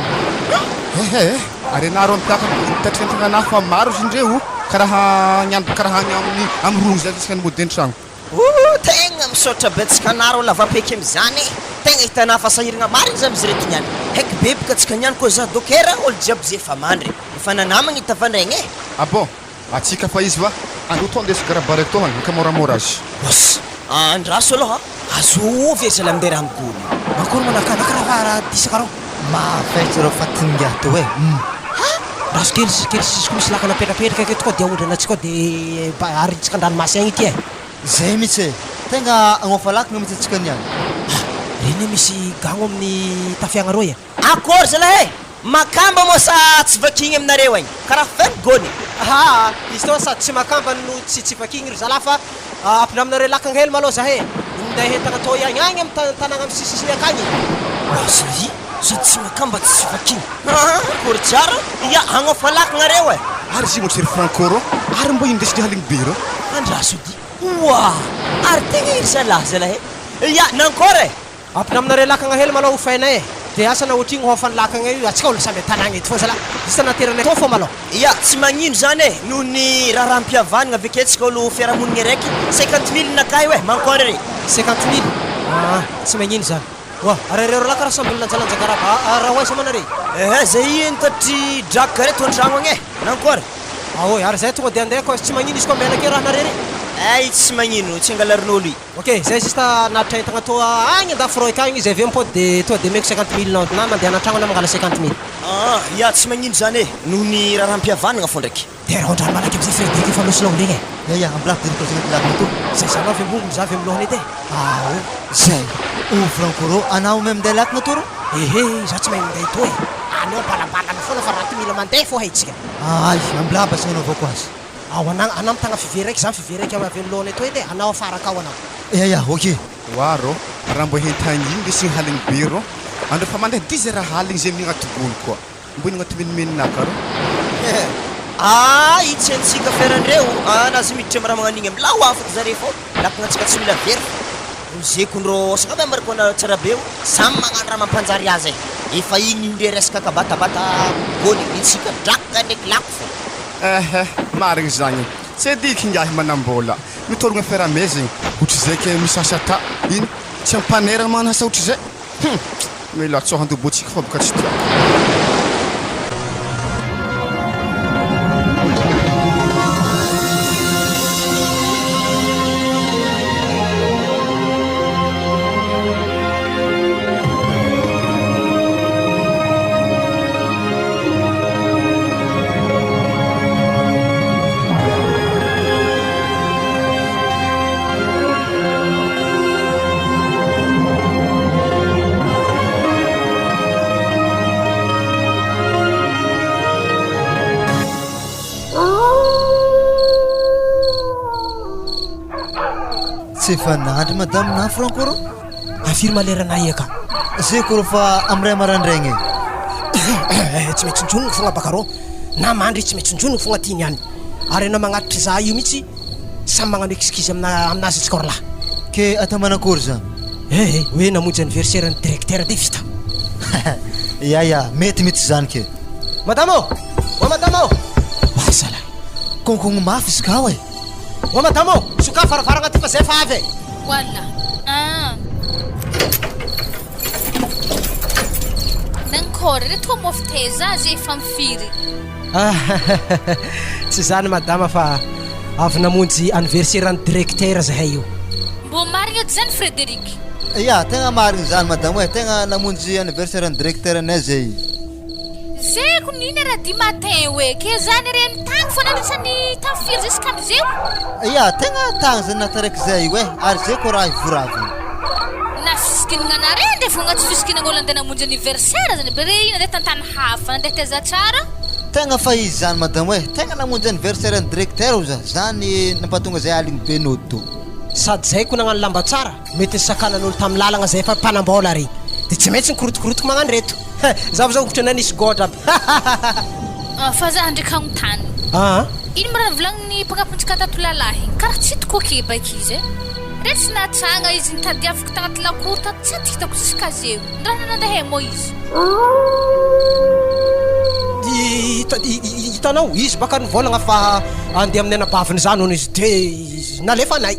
Speaker 1: Ehe, ary anah rô mitaka mitatitra entagna anah fa maro izy ndreo, karaha niany karaha agny amin'ny am rogny zay ndesiko any mody antragno.
Speaker 6: Ooh tegna misaotra betsaka anareo lavapeky amizany e! Tegna hitanah fa sahiragna marigny za mizy reto niany, heky beboka atsika niany koa za dokera olo jiaby ze efa mandry, efa nanamagna i tavandraigny e!
Speaker 1: Ah bon! Atsika fa izy va? Androa tô andeso garabara eto agny ka moramora azy.
Speaker 6: Boss! Andraso aloha a! Azovy e zalahy mindeha raha migony io.
Speaker 2: Akory moa naka naka raha raha disaka reo.
Speaker 4: Mahafaitsa reo fatin'ingahy teo e! Hum.
Speaker 2: Ha! Andraso kely sy kely sisy koa misy lakana mipetrapetraka aketo koa dia aondrana antsika ao dia mba arintsika an-dranomasy agny ity e!
Speaker 4: Zay mihitsy e! Tegna agnofa lakana mihitsy antsika niany.
Speaker 2: Ha! Reny hoe misy gagno amin'ny tafiagna reo e!
Speaker 6: Akory zalahy e! Makamba moa sa tsy vakigny aminareo agny? Karaha feno gony.
Speaker 2: Haa! Izy teo sady tsy makamba no tsy tsy vakigny ry zalahy fa ampindraminareo lakagna hely malôha zahay e! Minday entagna tô ihagny agny amy tanàgna amy sisisiny akagny.
Speaker 6: Oazay! Sady tsy makamba tsy vakigny. Haa! Akory tsara! Ia! Hagnofa lakagna reo e!
Speaker 1: Ary izy moa tsy ry Franco rô? Ary mbô indesindry haligny be rô?
Speaker 6: Andraso edy! Oa! Ary tegna iry zalahy zalahy e! Ia! Nankôry e!
Speaker 2: Ampindraminareo lakagna hely malôha hofainay e! De asa na ohatrigny hôfan'ny lakagna io, atsika olo samby an-tanàgna eto fô zalahy, juste nateranay tô fô malôha.
Speaker 6: Ia, tsy magnino zany e, noho ny raharaham-pihavanagna avy ake tsika olo fiarahamonigny araiky, cinquante mille nakay oe, mankôry re?
Speaker 2: Cinquante mille? Aa, tsy magnino zany. Oa, ary areo ralahy karaha samby milanjalanja garaba, raha ho aiza moa nareo e?
Speaker 6: Ehe, zay nitatry draka reto an-tragno agny e, nankôry?
Speaker 2: Aoy, ary zay tonga de andeha koa, tsy magnino izy koa ambela ake raha nareo re?
Speaker 6: Ay, tsy magnino, tsy angalarin'olo i.
Speaker 2: Ok, zay juste naharitra entagna toa agny andafy roy akagny izy avy eo mipody de toa de omeko cinquante mille nao na mandeha anatragno na mangala cinquante mille.
Speaker 6: Aa ya tsy magnino zany e, noho ny raharaham-pihavanagna fô ndraiky.
Speaker 2: De raha andrano malaky amizay Frederic efa losy laolegna e.
Speaker 4: Ya ya, ambilako de nikorosana ty lakana to.
Speaker 2: Zay zanao avy ambongony za avy amin'ny lohany edy e.
Speaker 4: Ao zay. O Franco rô, anao mahay minday lakana tô rô?
Speaker 2: Ehe, za tsy mahay minday tô e. Anao balabalana foana fa raha ty mila mandeha fô haintsika.
Speaker 4: Aay, ambilà mba tsy nanaovako azy.
Speaker 2: Ao anà anà mitagna fivery raiky za fivery raiky avy amin'ny lohany eto edy e anao afaraka ao anao.
Speaker 4: Ya ya ok.
Speaker 1: Wa rô, raha mbô hentagny igny ndesy igny haligny be rô, andreo fa mandeha dix heures haligny zay amin'igny atogony koa, mbô inona atimenimeny naka rô.
Speaker 6: Hehe ah i tsy antsika feran-dreo ah na zay miditra am raha magnano igny am lao afaka zare fô lakagna antsika tsy mila very fô rozeko ndrô asa angamba mariko anareo tsara be o samy magnano raha mampanjary azy e efa igny ndre resaka kabatabata gony nitsika draka ndraiky lako fô.
Speaker 1: Ehe, marigny zagny. Tsy ediky ingahy manambola. Mitorogna feramezigny, ohatrizay ke misy asa ata. Ino? Tsy ampaneragna magnano asa ohatrizay? Hum! Mila tsôha andobotsika fa boka tsy tiako.
Speaker 4: Tsy efa nandry madame na Franco rô?
Speaker 2: Afiry ma lerana eka?
Speaker 4: Zay ko rô fa am ray maraindraigny e.
Speaker 2: Tsy maintsy njonogno fogna baka rô, na mandry tsy maintsy njonogno fogna ty niany. Ary enao magnatitry za io mitsy samy magnano excuse amina aminazy antsika roalahy.
Speaker 4: Ke atao manakory zany?
Speaker 2: Eh eh, hoe namonjy anniversaire ny directeur de vita.
Speaker 4: Ya ya, mety mitsy zany ke.
Speaker 2: Madama ô! Oa madama ô! Oa zalahy.
Speaker 4: Konkogno mafy izy kao e.
Speaker 2: Oa madama ô! Sokafy varavaragna ty fa zay fa avy e!
Speaker 3: Wala ah. Nankôry re toa môfy taiza azy efa mifiry.
Speaker 2: Tsy zany madama fa avy namonjy anniversaire ny directeur zahay io.
Speaker 3: Mbô marigna edy zany Frédéric?
Speaker 4: Ya, tegna marigny zany madama e, tegna namonjy anniversaire ny directeur anay zay.
Speaker 3: Zay ko nina raha du matin hoe ke zany re mitagny fô nandritra ny tam firy jusqu'amizeo?
Speaker 4: Ya, tegna tagny zany nahataraiky zay io e, ary zay ko raha hivoravagna.
Speaker 3: Na fisikinagna anare ndray vao tsy fisikinagna olo andeha namonjy anniversaire zany be re io nandeha tantany hafa nandeha taiza tsara.
Speaker 4: Tegna fa izy zany madama e, tegna namonjy anniversaire ny directeur oza, zany nampatonga zay aligny be nody tô.
Speaker 2: Sady zay ko nagnano lamba tsara, mety nisakanan'olo tam lalagna zay efa mpanambaola regny de tsy maintsy nikorotokorotoky magnano reto. Zaho zao ohatra anay nisy gôdra aby.
Speaker 3: Ah, fa za ndreky hagnontany.
Speaker 2: Aa.
Speaker 3: Ino ma raha novolagnin'ny mpagnapontsika tato lalahy igny? Karaha tsy hitako ake baiky izy e. Re tsy nahatragna izy nitadiaviko tagnaty lakoro tato tsy aty hitako jusqu'à zeo. Ndraha nandeha moa izy.
Speaker 2: Hitanao, izy baka nivôlagna fa andeha amin'ny anabaviny zany hono izy de nalefanay.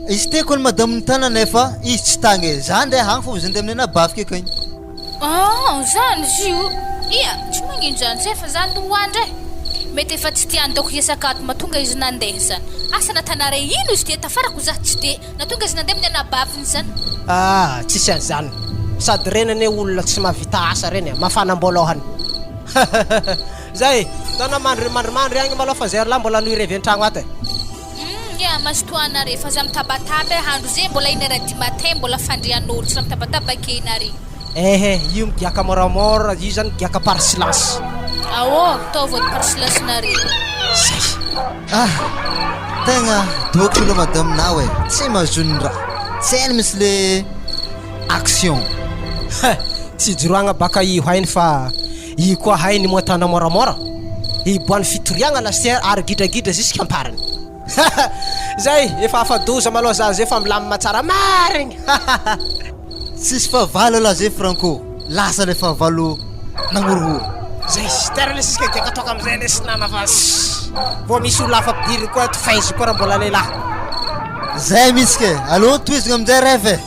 Speaker 4: Izy te kony madame ny tanana nefa izy tsy tagny e, za ndeha agny fô izy ndeha amin'ny anabaviko akagny.
Speaker 3: Ah, zany izy io. Ia, tsy magnino zany zay fa zany no hoandra e. Mety efa tsy tiany daoko hiasaka ato mahatonga izy nandeha zany. Asa natanare ino izy ty tafarako za tsy de natonga izy nandeha amin'ny anabaviny zany.
Speaker 2: Ah, tsisy an'izany. Sady reny anie olona tsy mahavita asa reny e, mafana am-boalohany. Zay e, ndana mandry mandrimandry agny malôha fa zay ry lahy mbola hanohy revy an-tragno ato e.
Speaker 3: Humm ya mazotoa anare fa za mitabataba eh andro ze mbola une heure du matin mbola fandrian'olo tsy raha mitabataba ake nare.
Speaker 2: Ehe io migiaka moramora io zany migiaka par silence.
Speaker 3: Aô ataovy ody par silence nare.
Speaker 2: Zay.
Speaker 4: Ah! Tegna dôky aloha madame nao e, tsy mahazony raha, tsy hainy mintsy le action.
Speaker 2: Hein! Tsy ijoroagna baka io hainy fa io koa hainy moatana moramora, iboany fitoriagna lasiera ary gidragidra zisik'amparany. Zay, efa afa-doza malôha za zay fa milamina tsara marigny.
Speaker 4: Tsisy fahavalo elah zay Franco, lasa le fahavalo nagnorohoro.
Speaker 2: Zay, tera lesy isika giaka toaka amizay lesy nama fa vao misy olona hafa ampidiriny koa ato faizo koa raha mbola lehilahy.
Speaker 4: Zay mihitsy ke, aleo tohizagna aminjay rêve e.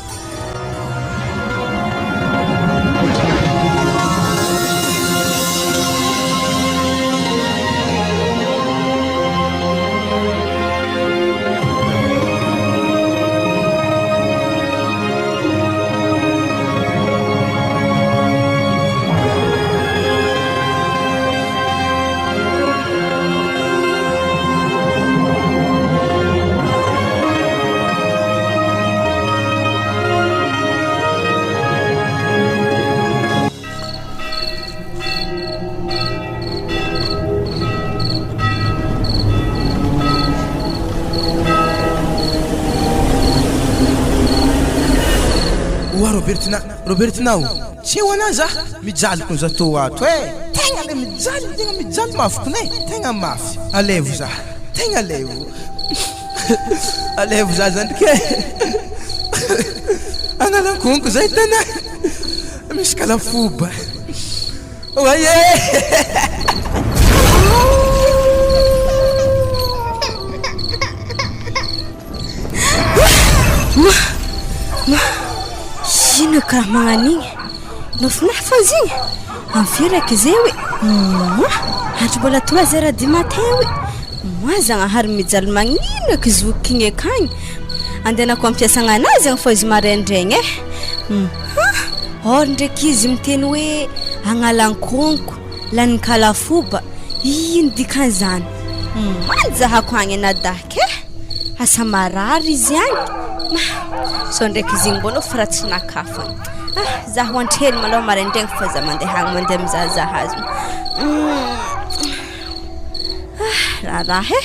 Speaker 7: Oa Robertina, Robertina o, tsy eo anah zah, mijaly kony zah tô ato eh, tegna le mijaly, tegna mijaly mafy kony eh, tegna mafy, alevo zah, tegna alevo, alevo zah zandriky eh, Analankonko zay tena misy kalafoba. Oay eh!
Speaker 5: Ma! Ma! Ino karaha magnan'igny? Nofinofy fô izy igny? Amin'ny firy eky zay oe? Moa! Andro mbola trois heures du matin oe! Moa Zagnahary mijaly magnino eky zoky igny akagny? Andehanako ampiasagna anazy agny fô izy maraindraigny e! Hum! Or ndraiky izy miteny hoe agnalankonko, lanin'ny kalafoba, ino dikan'izany? Manja hako agny anadahy ke! Asa marary izy agny? Ma! Sao ndraiky izy igny mbô nofy raha tsy nakafany. Ah! Za ho antrely malôha maraindraigny fa za mandeha agny mandeha mizahazaha azy. Hum! Ah! Raharaha e!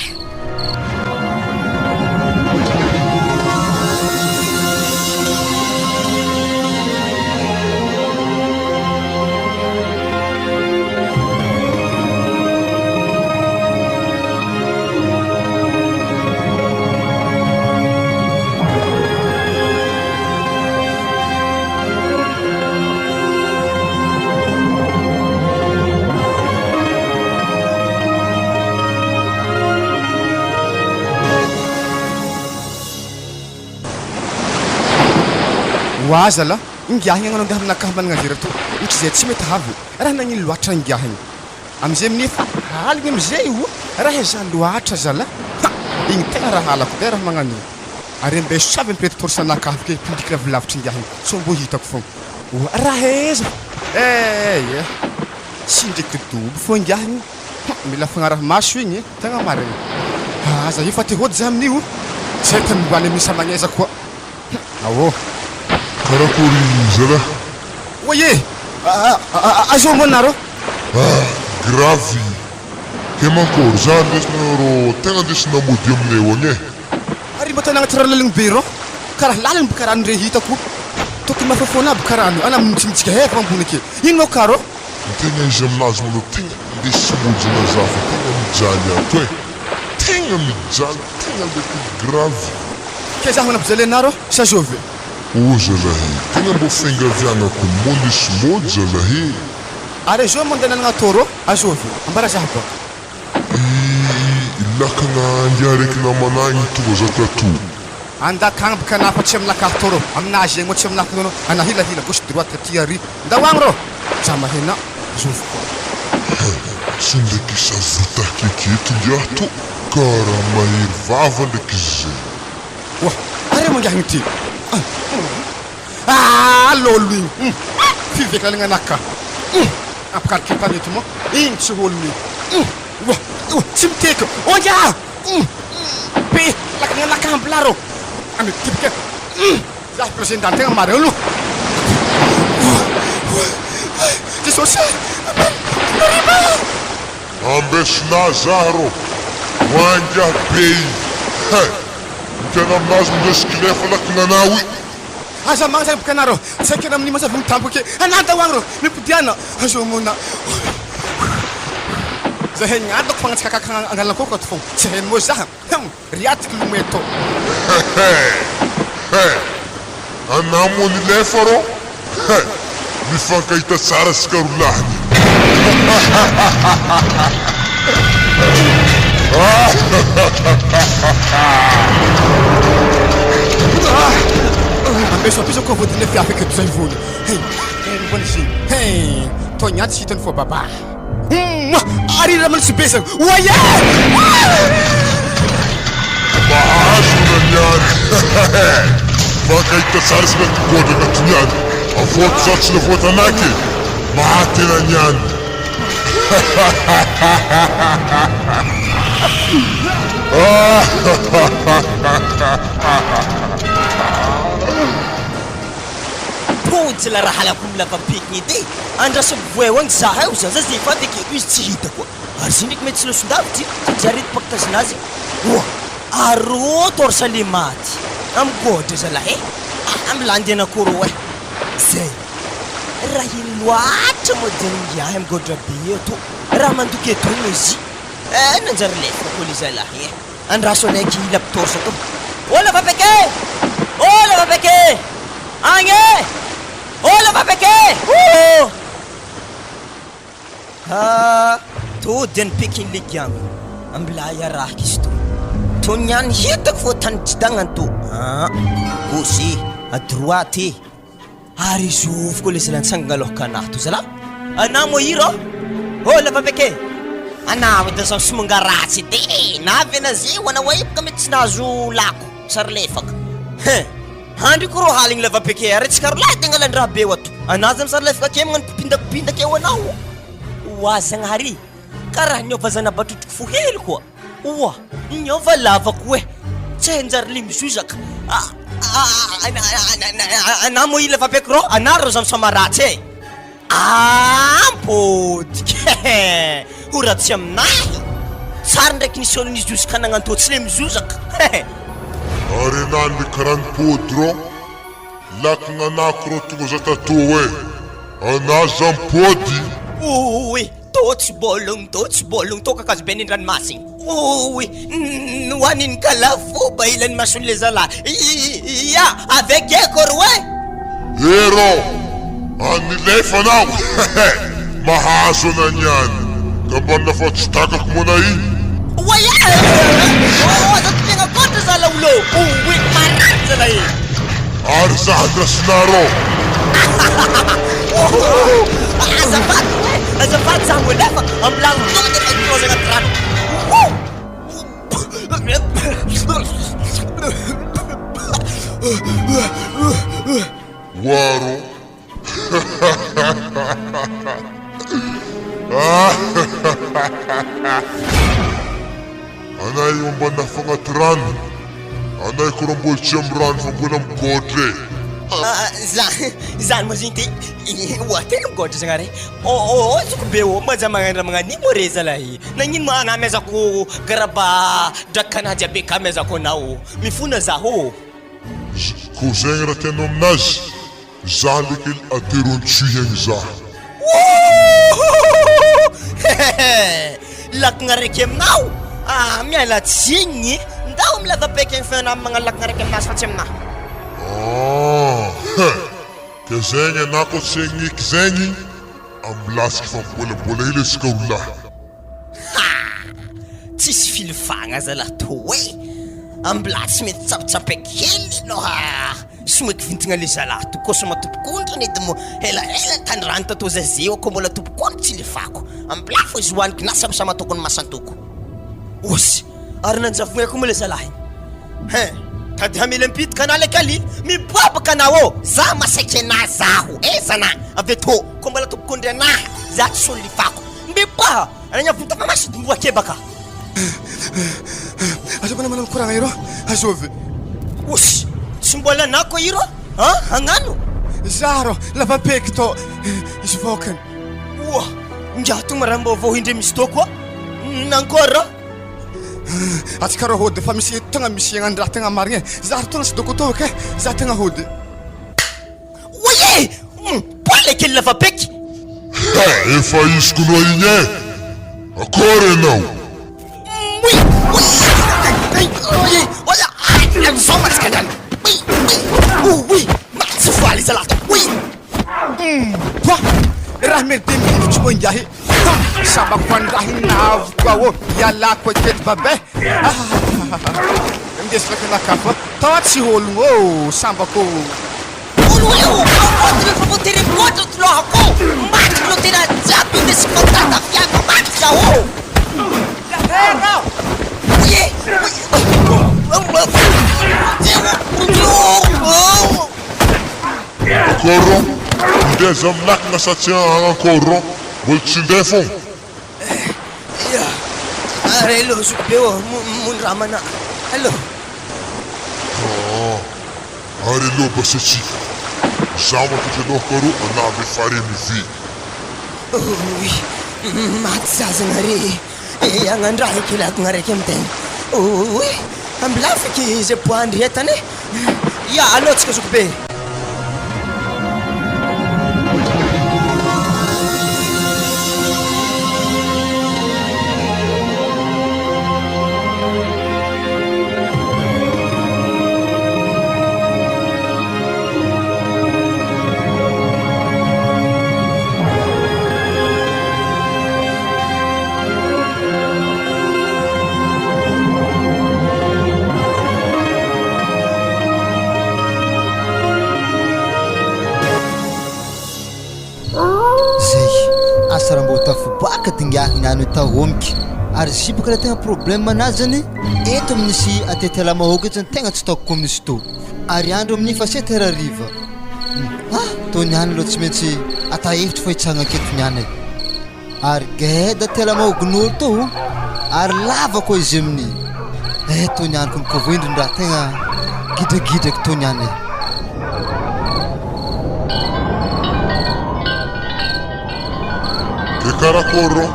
Speaker 1: Oa zala, ingahy agnano andeha aminakahy managna vera to, ohatrizay tsy mety avy, raha nagnino loatra ingahy igny. Amizay minefa aligny amizay oa, raha ezaha loatra zala, ha! Igny tegna raha halako be raha magnano igny. Ary ambeso tsy avy ampireto torsa anakahy ke pindriky lavilavitra ingahy igny, sao mbô hitako fogna. Oa raha aiza fa eh eh! Tsy ndreky dobo fô ingahy igny. Ha! Mila fagnaraha-maso igny e! Tegna marigny. Aza io fa te hody za amin'io. Tsy haiko ny mbola any amin'ny Samagneza koa. Hum! Aô.
Speaker 8: Karakory zalah?
Speaker 1: Oay e! Aiza moa nareo?
Speaker 8: Ah! Gravy! He mankory, za andesinareo rô tegna andesina mody aminay eo agny e!
Speaker 1: Ary mba tao agnaty rano laligny be rô, karaha laligny boka rano re hitako. Tokony mafafoana aby karaha rano, ana mitsinitsika heva ambony ake. Ino moa ka rô?
Speaker 8: Ny tegna izy aminazy malou tegna ndesy mody na za fa tegna mijaly ato eh! Tegna mijaly tegna ndraiky grave.
Speaker 1: Ke za manampijaly anareo sa zovy?
Speaker 8: Oh zalahy tegna mbô fiangaviagnako mbô ndesy mody zalahy eh!
Speaker 1: Ary zao mandeha nanagna toro azovy? Ambara za baka.
Speaker 8: I lakagna angiahy raiky namana igny tonga za tato.
Speaker 1: Andakagny baka na fa tsy am lakahy toro aminazy egny moa tsy am lakahy toro ana hilahila gauche droite aty ary ndao agny rô za mahena zovy koa.
Speaker 8: Hay, tsy ndraiky savoritaka eky eto ngiahy to karaha mahery vava ndraiky izy zay.
Speaker 1: Oa are mangiahy gny ty ah lôlo igny hum fiveka lalagna anaka hum ampikariky tanety moa igny tsy hôlogno igny hum oa oa tsy miteky ô ngiahy hum be lakagna anaka ambilà rô amy tibika hum za président tegna marigny aloha Jesosy Amen
Speaker 8: Ambesina zah rô Oa ngiahy be igny he! Mikana aminazy mindesy kilefa lakinanao i.
Speaker 1: Aza magna zany boka anareo tsy haiko amin'ny mazava mitampoka ke anada ho agny rô mimpodiana azo mona zahay niadako fagnatsikakaka angalan-koko ato fô tsy hainy moa zaha hum riatiky lomay tô.
Speaker 8: He he anah moa nilefa rô he mifankahita tsara tsika ro lahiny.
Speaker 1: Ambeso ampiso koa vodiny fiafy eto zay vony. Hey, hey, mbona izy. Hey, toa niady tsy hitany fô baba. Hum, ary raha manitsy be zany. Oay!
Speaker 8: Mahazo na niany. Mifankahita tsara tsika tokoadraka to niany. Avoato za tsy navoata anaky e. Maty ena niany.
Speaker 6: Pojy la raha halako lava-pekigny edy e! Andraso voeo agny zahay ho zaza ze fa avy akeo izy tsy hita koa. Ary zay ndraiky mety tsy losondavitry satria arety mpankitazona azy. Oa! Arô torsa le maty am gôdra zalahy e! Am landy anakôrô e! Zay! Raha iny loatra moa dia ingahy am gôdra be eo tô raha mandoky eto igny izy eh! Nanjary lefaka koa le zalahy e! Andraso anaiky lap-torsa tô! Ô lava-peke! Ô lava-peke! Agny e! Ô lava-peke! Ô! Ha! Tô dia ny Peking League agny ambilà iarahako izy tô. Tô niany hitako fô tany jidagna tô. Ah! Gauche e, à droite e. Ary zovy koa le zalahy nitsangana aloha kanahy tô zalahy. Anah moa i rô. Ô lava-peke! Anah edy zao somonga ratsy edy e! Na avy ana zeo anao e boka mety tsy nahazo lako, sary lefaka. Hein! Handriko rô haligny lava-peke ary tsy karolahy tegna landraha be ato. Anah zany sary lefaka ake magnano mpipindakipindaka eo anao. Oa Zagnahary, karaha niova zana-batrotroko fo hely koa. Oa, niova lavako e. Tsy hanjary le mizozaka. Anah moa i lava-peko rô, anah rô zany samaratsy e. Ampodika eh! Ho ratsy aminahy! Tsara ndraiky nisy olo nizozaka nagnanto tsy le mizozaka eh!
Speaker 8: Ary enah le karaha nipody rô lakagna anah ko rô tonga za tato eh! Anah za mipody.
Speaker 6: Oy! Tô tsy bôlogno, tô tsy bôlogno, tô kakazo be any an-dranomasigny. Oy! Nohaniny kalafoba ilan'ny mason'le zalahy. Ya! Avec eko ro eh!
Speaker 8: Hero! Anilefa anao! Hehe! Mahazo ana niany! Ka mba fa tsy takako moa na iny!
Speaker 6: Oay! Aza tena kotra zala olo! Oy! Marary zala e!
Speaker 8: Ary za andrasinarô.
Speaker 6: Azafady e! Azafady za mbola efa ambilany tonga dia efa hiroza anaty rano.
Speaker 8: Oaro. Anay eo ambany afagnaty rano, anay koa raha mbola tsy amy rano fa mbola migodra e.
Speaker 6: Za, zany moa zegny ty, oa tena migodra zagnahary e, ô ô ô zoky be ô, maza magnano raha magnan'io moa re zalahy, nagnino moa anah amezako garaba drakanahy jiaby ka amezako anao, mifona zaho ô.
Speaker 8: Ko zegny raha tianao aminazy, za lekely atero antsoy agny za.
Speaker 6: Wouhouhouhouhou hehehe lakagna raiky aminao ah miala tsigny e ndao am lavabeky agny fa anah magnano lakagna raiky aminazy fa tsy aminah.
Speaker 8: Ah he! Ke zegny anah ko tsy agneky zegny, ambilasiky fa mibôlabôla hely asika roa lahy.
Speaker 6: Ha! Tsisy filifagna zalah tô e! Ambilà tsy mety tsapitsapaiko hely enao ha! Somoiko vintigna le zalah to kôsa matompokondrony edy mo elaela tany rano tatô za zeo kô mbola tompokondro tsy lefako! Ambilà fô izy hoaniko na samy samy ataoko ny masantoko! Osy! Ary nanjavogna koa moa le zalah igny! Hein! Tady hamely ampitika anah le kally! Miboaboka anah ô! Za masaiky anah zaho! Eh zanah! Avy tô! Kô mbola tompokondry anah za tsy solifako! Miboaha! Ragna vita fa masy domboa kebaka.
Speaker 1: Aza mba namana mikoragna irô, azovy.
Speaker 6: Osy! Tsy mbola nako irô an! Hagnano?
Speaker 1: Za rô, lavapeky tô izy vôkany.
Speaker 6: Oa! Ngiahy to maram-baovao indray misy tô koa. Nankôry rô?
Speaker 1: Atsika rô hody fa misy tegna misy agnandraha tegna marigny e. Za ry tegna tsy dôko tô ke, za tegna hody.
Speaker 6: Oay e! Poil kely lavabeky!
Speaker 8: Ha! Efa iziko noa igny e! Akory enao?
Speaker 6: Oy! Oy! Oy! Oy! Amizao matsika andany! Oy! Oy! Oy! Tsy voaly zalahy! Oy!
Speaker 1: Poa! Raha mety de miditry moa ingahy fa sabako andrahinavo koa ô! Ialako aketo babe! Ahahahaha! Indeso lakanaka fa tao tsy hologno ô! Sambako ô!
Speaker 6: Olo io ampodiny fa voatery mihoatra ty lohako maty no tena jiaby indesiko fa tata fiako maty zaho Ie
Speaker 8: Akôro, ndeha milakina sa tsy ankôro, mbola tsy ndeha fô.
Speaker 6: Ya, ary allo zoky be ô, mondramana, allo.
Speaker 8: Aa, ary allo basy atsika, izaho matoky anao karo anavy fare mive.
Speaker 6: Oy, maty zaza nare e, agnandraha eky lakagna raiky amy tegna, oy, ambilafiky ze boandry entana e, ya allo tsika zoky be.
Speaker 4: Zay, asa raha mbô tafobaka dingahy niany io tahomiky ary zipaka le tegna problème anazy zany eto amin'isy atety alamahoaka eto zany tegna tsy taoko amin'isy tô ary andro amin'ny fa sept heures hariva ah tô niany aloha tsy maintsy ata hevitry fa hitsangako eto niany e Ary geda ty alamaogin'olo to o! Ary lava koa izy amin'ny eh toy ny aniko ny kovo indrindra tegna gidragidraky toy ny any e.
Speaker 8: De karakôry rô?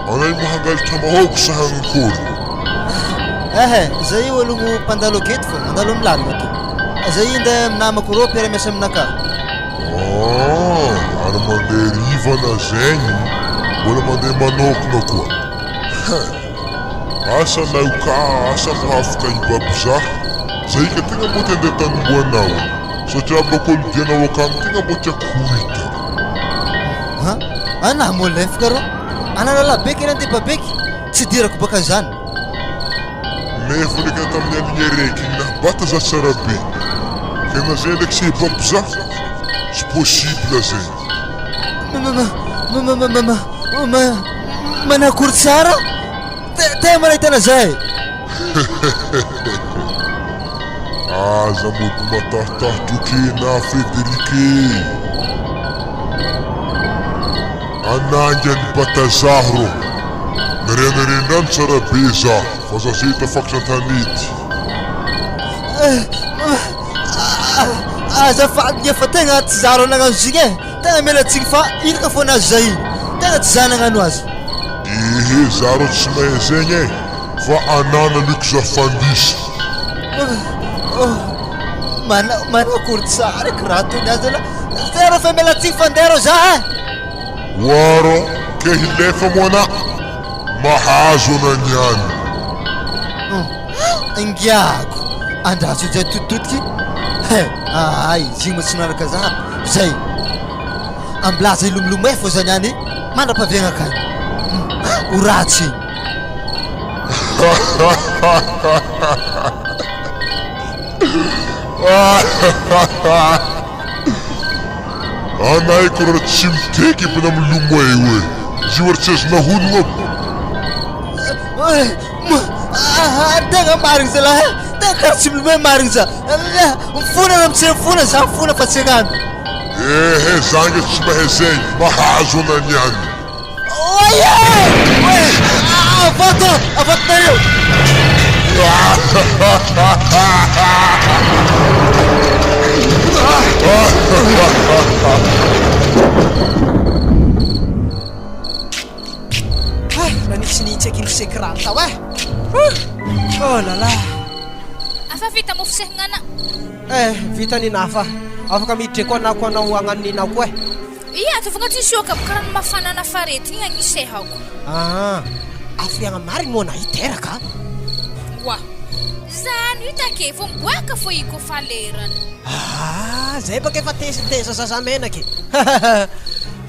Speaker 8: Anay mahangalatra mahogo sa hagnakôry?
Speaker 4: Ehe, zay io aloha mpandalo aketo fô, mandalo amy lalagna to. Zay io ndeha amy namako rô mpiara-miasa aminakahy.
Speaker 8: Ah, ary mandeha rivana zegny, mbola mandeha manokona koa. Hein! Asa na io ka asa mahafaka hibaby zah, zay ka tegna mbô te andeha tanomboanao, satria bako olo dianao akagny tegna mbô tiako ho hita.
Speaker 4: An! Anah moa lefaka rô! Anah lalabeky anie andeha babeky, tsy idirako baka zany.
Speaker 8: Nefa ndraiky tamin'ny aligny araiky igny nahabata za tsara be. Tena zay ndraiky se hibaby za? Tsy possible zegny.
Speaker 4: Manakory tsara? Tegna manahitana zay.
Speaker 8: Aza mody matahotahotro kena Frederic e! Anangy an'i Batazah rô! Narianarian-drano tsara be za fa za zay tafakatra an-tanety.
Speaker 4: Azafady nge fa tegna tsy za rô nagnano izy igny e! Tegna miala tsiny fa ino ka fô nahazo za igny? Tegna tsy za nagnano azy.
Speaker 8: Ehe za rô tsy mahay zegny e! Fa anananiko za fandisa.
Speaker 4: Mana manakory tsara eky raha toy ny azy zalahy. Zay rô fa miala tsiny fa ndeha rô za e!
Speaker 8: Oa rô, ke hilefa moa anà? Mahazo anà niany.
Speaker 4: Ingiako, andraso izay totototky he, ahay izy igny moa tsy nanaraka za zay. Ambilaza hilomilomay fô za niany mandra-pahaviagna akagny. Ho ratsy igny.
Speaker 8: Anaiko raha tsy miteky ebona milomay io e. Izy io ary tsy azonao honogno aby.
Speaker 4: Tegna marigny zalahy e, tegna karaha tsy milomay marigny za. Mifona raha tsy mifona za mifona fa tsy hagnano.
Speaker 8: Ehe za nge tsy mahay zegny, mahazo anah niany.
Speaker 4: Oay e! Oay! Avoto! Avotonareo!
Speaker 2: Hay, nanitsinitsy aky ny fiseky rano tao eh! Oh là là!
Speaker 3: Afa vita mofo segnana.
Speaker 2: Eh, vita nina fa afaka miditra koa na ko anao hagnano nina koa eh.
Speaker 3: Ia, ataovy agnatin'ny sihoka aby karaha ny mafana nafarety igny agnisehako.
Speaker 2: Aa, afiriagna marigny moa na hiteraka a?
Speaker 3: Oa, zany io take vao miboaka fô i kôfa lerany.
Speaker 2: Aa, zay baka efa teziteza zaza menaky e.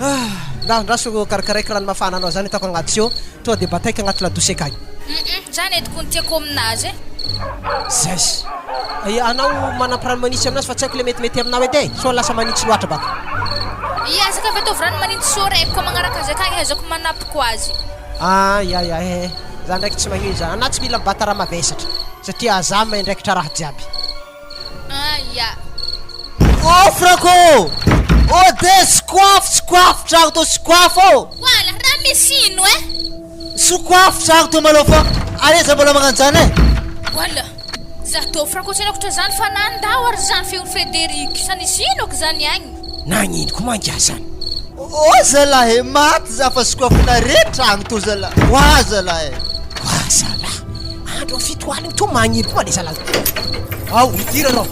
Speaker 2: Ah, ndao andraso karakaraiko rano mafana anao zany ataoko agnaty siô, tonga de bataiko agnaty ladosy akagny.
Speaker 3: Hum, zany edy ko ny tiako aminazy e.
Speaker 2: Zaiss. Ay, anao manampy rano manintsy aminazy fa tsy haiko le metimety aminao edy e, sao lasa manintsy loatra baka.
Speaker 3: Ia, zaka avy ataovy rano manintsy sô raiko koa magnaraka azy akagny ahaizako manapiko azy.
Speaker 2: Ah, ya ya eh, za ndraiky tsy magnino za, anah tsy mila mibata raha mavesatra satria za maindraikitra raha jiaby.
Speaker 3: Ah, ya.
Speaker 4: Oh Franco! Oh de sokoafo sokoafo tragno tô sokoafo ô!
Speaker 3: Voilà, raha misy ino eh?
Speaker 4: Sokoafo tragno tô malôha fa aiza mbola magnano zany eh?
Speaker 3: Voilà, za tô Franco tsy rakotra zany fa nandao ary zany feon'i Frédéric, sa nisy ino aky zany agny?
Speaker 2: Nagnino ko mangiahy zany?
Speaker 4: Oh zalahy eh, maty za fa sokoafonare tragno tô zalahy, oa zalahy eh!
Speaker 2: Oa zalahy, andro amin'ny fitoaligny tô magnino koa le zalahy. Ao, midira anao.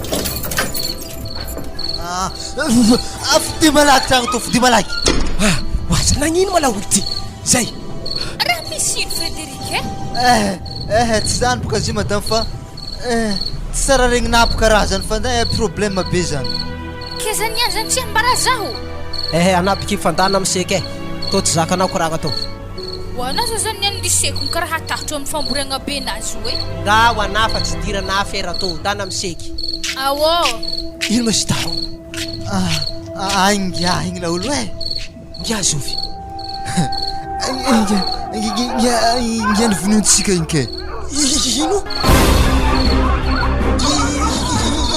Speaker 4: Ah, fidio malaky tragno tô, fidio malaky.
Speaker 2: Ah, oa nagnino ma laolo ty? Zay.
Speaker 3: Raha misy ino Frédéric eh?
Speaker 4: Eh, eh, tsy zany boka zio madame fa eh, tsy tsara regnina boka raha zany fa eh, problème be zany.
Speaker 3: Ke zany ihany zany tsy ambara zaho.
Speaker 2: Eh, anabiky fandana miseky eh. Tô tsy zakanao koragna tô.
Speaker 3: Ho anah zao zany ny an'ny lycée-ko ny karaha hatahotro amin'ny famboriagna be nazy io e.
Speaker 2: Ndà ho anah fa tsy idirana afera tô, ndana miseky.
Speaker 3: Aô.
Speaker 2: Ino ma izy tao?
Speaker 4: Ah, ah, ingahy igny laolo eh.
Speaker 2: Ingahy zovy?
Speaker 4: Ingahy, ingahy, ingahy ny vonointsika igny kay.
Speaker 2: Ino?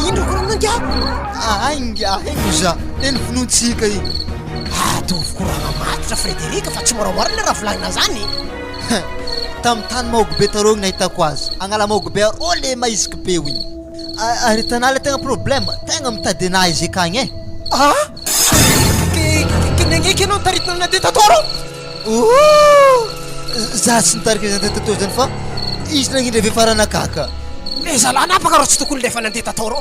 Speaker 2: Ino raha koragna ingahy?
Speaker 4: Ah, ingahy igny za, le ny vonointsika igny.
Speaker 2: Ataovy koragna matotra Frédéric fa tsy moramora le raha volagnina zany.
Speaker 4: Tamin'ny tany Maogobe tarô igny nahitako azy, agnala Maogobe arô le mahiziky be igny. Ary hitanà le tegna problème, tegna mitady anah izy akagny e.
Speaker 2: Ah! Ke nagnaiky ianao nitaritina nandeha tato arô?
Speaker 4: Ooh! Za tsy nitarika izy nandeha tato zany fa izy nagnindry avy afaranakà ka.
Speaker 2: Le zalahy napaka rô tsy tokony lefa nandeha tato arô.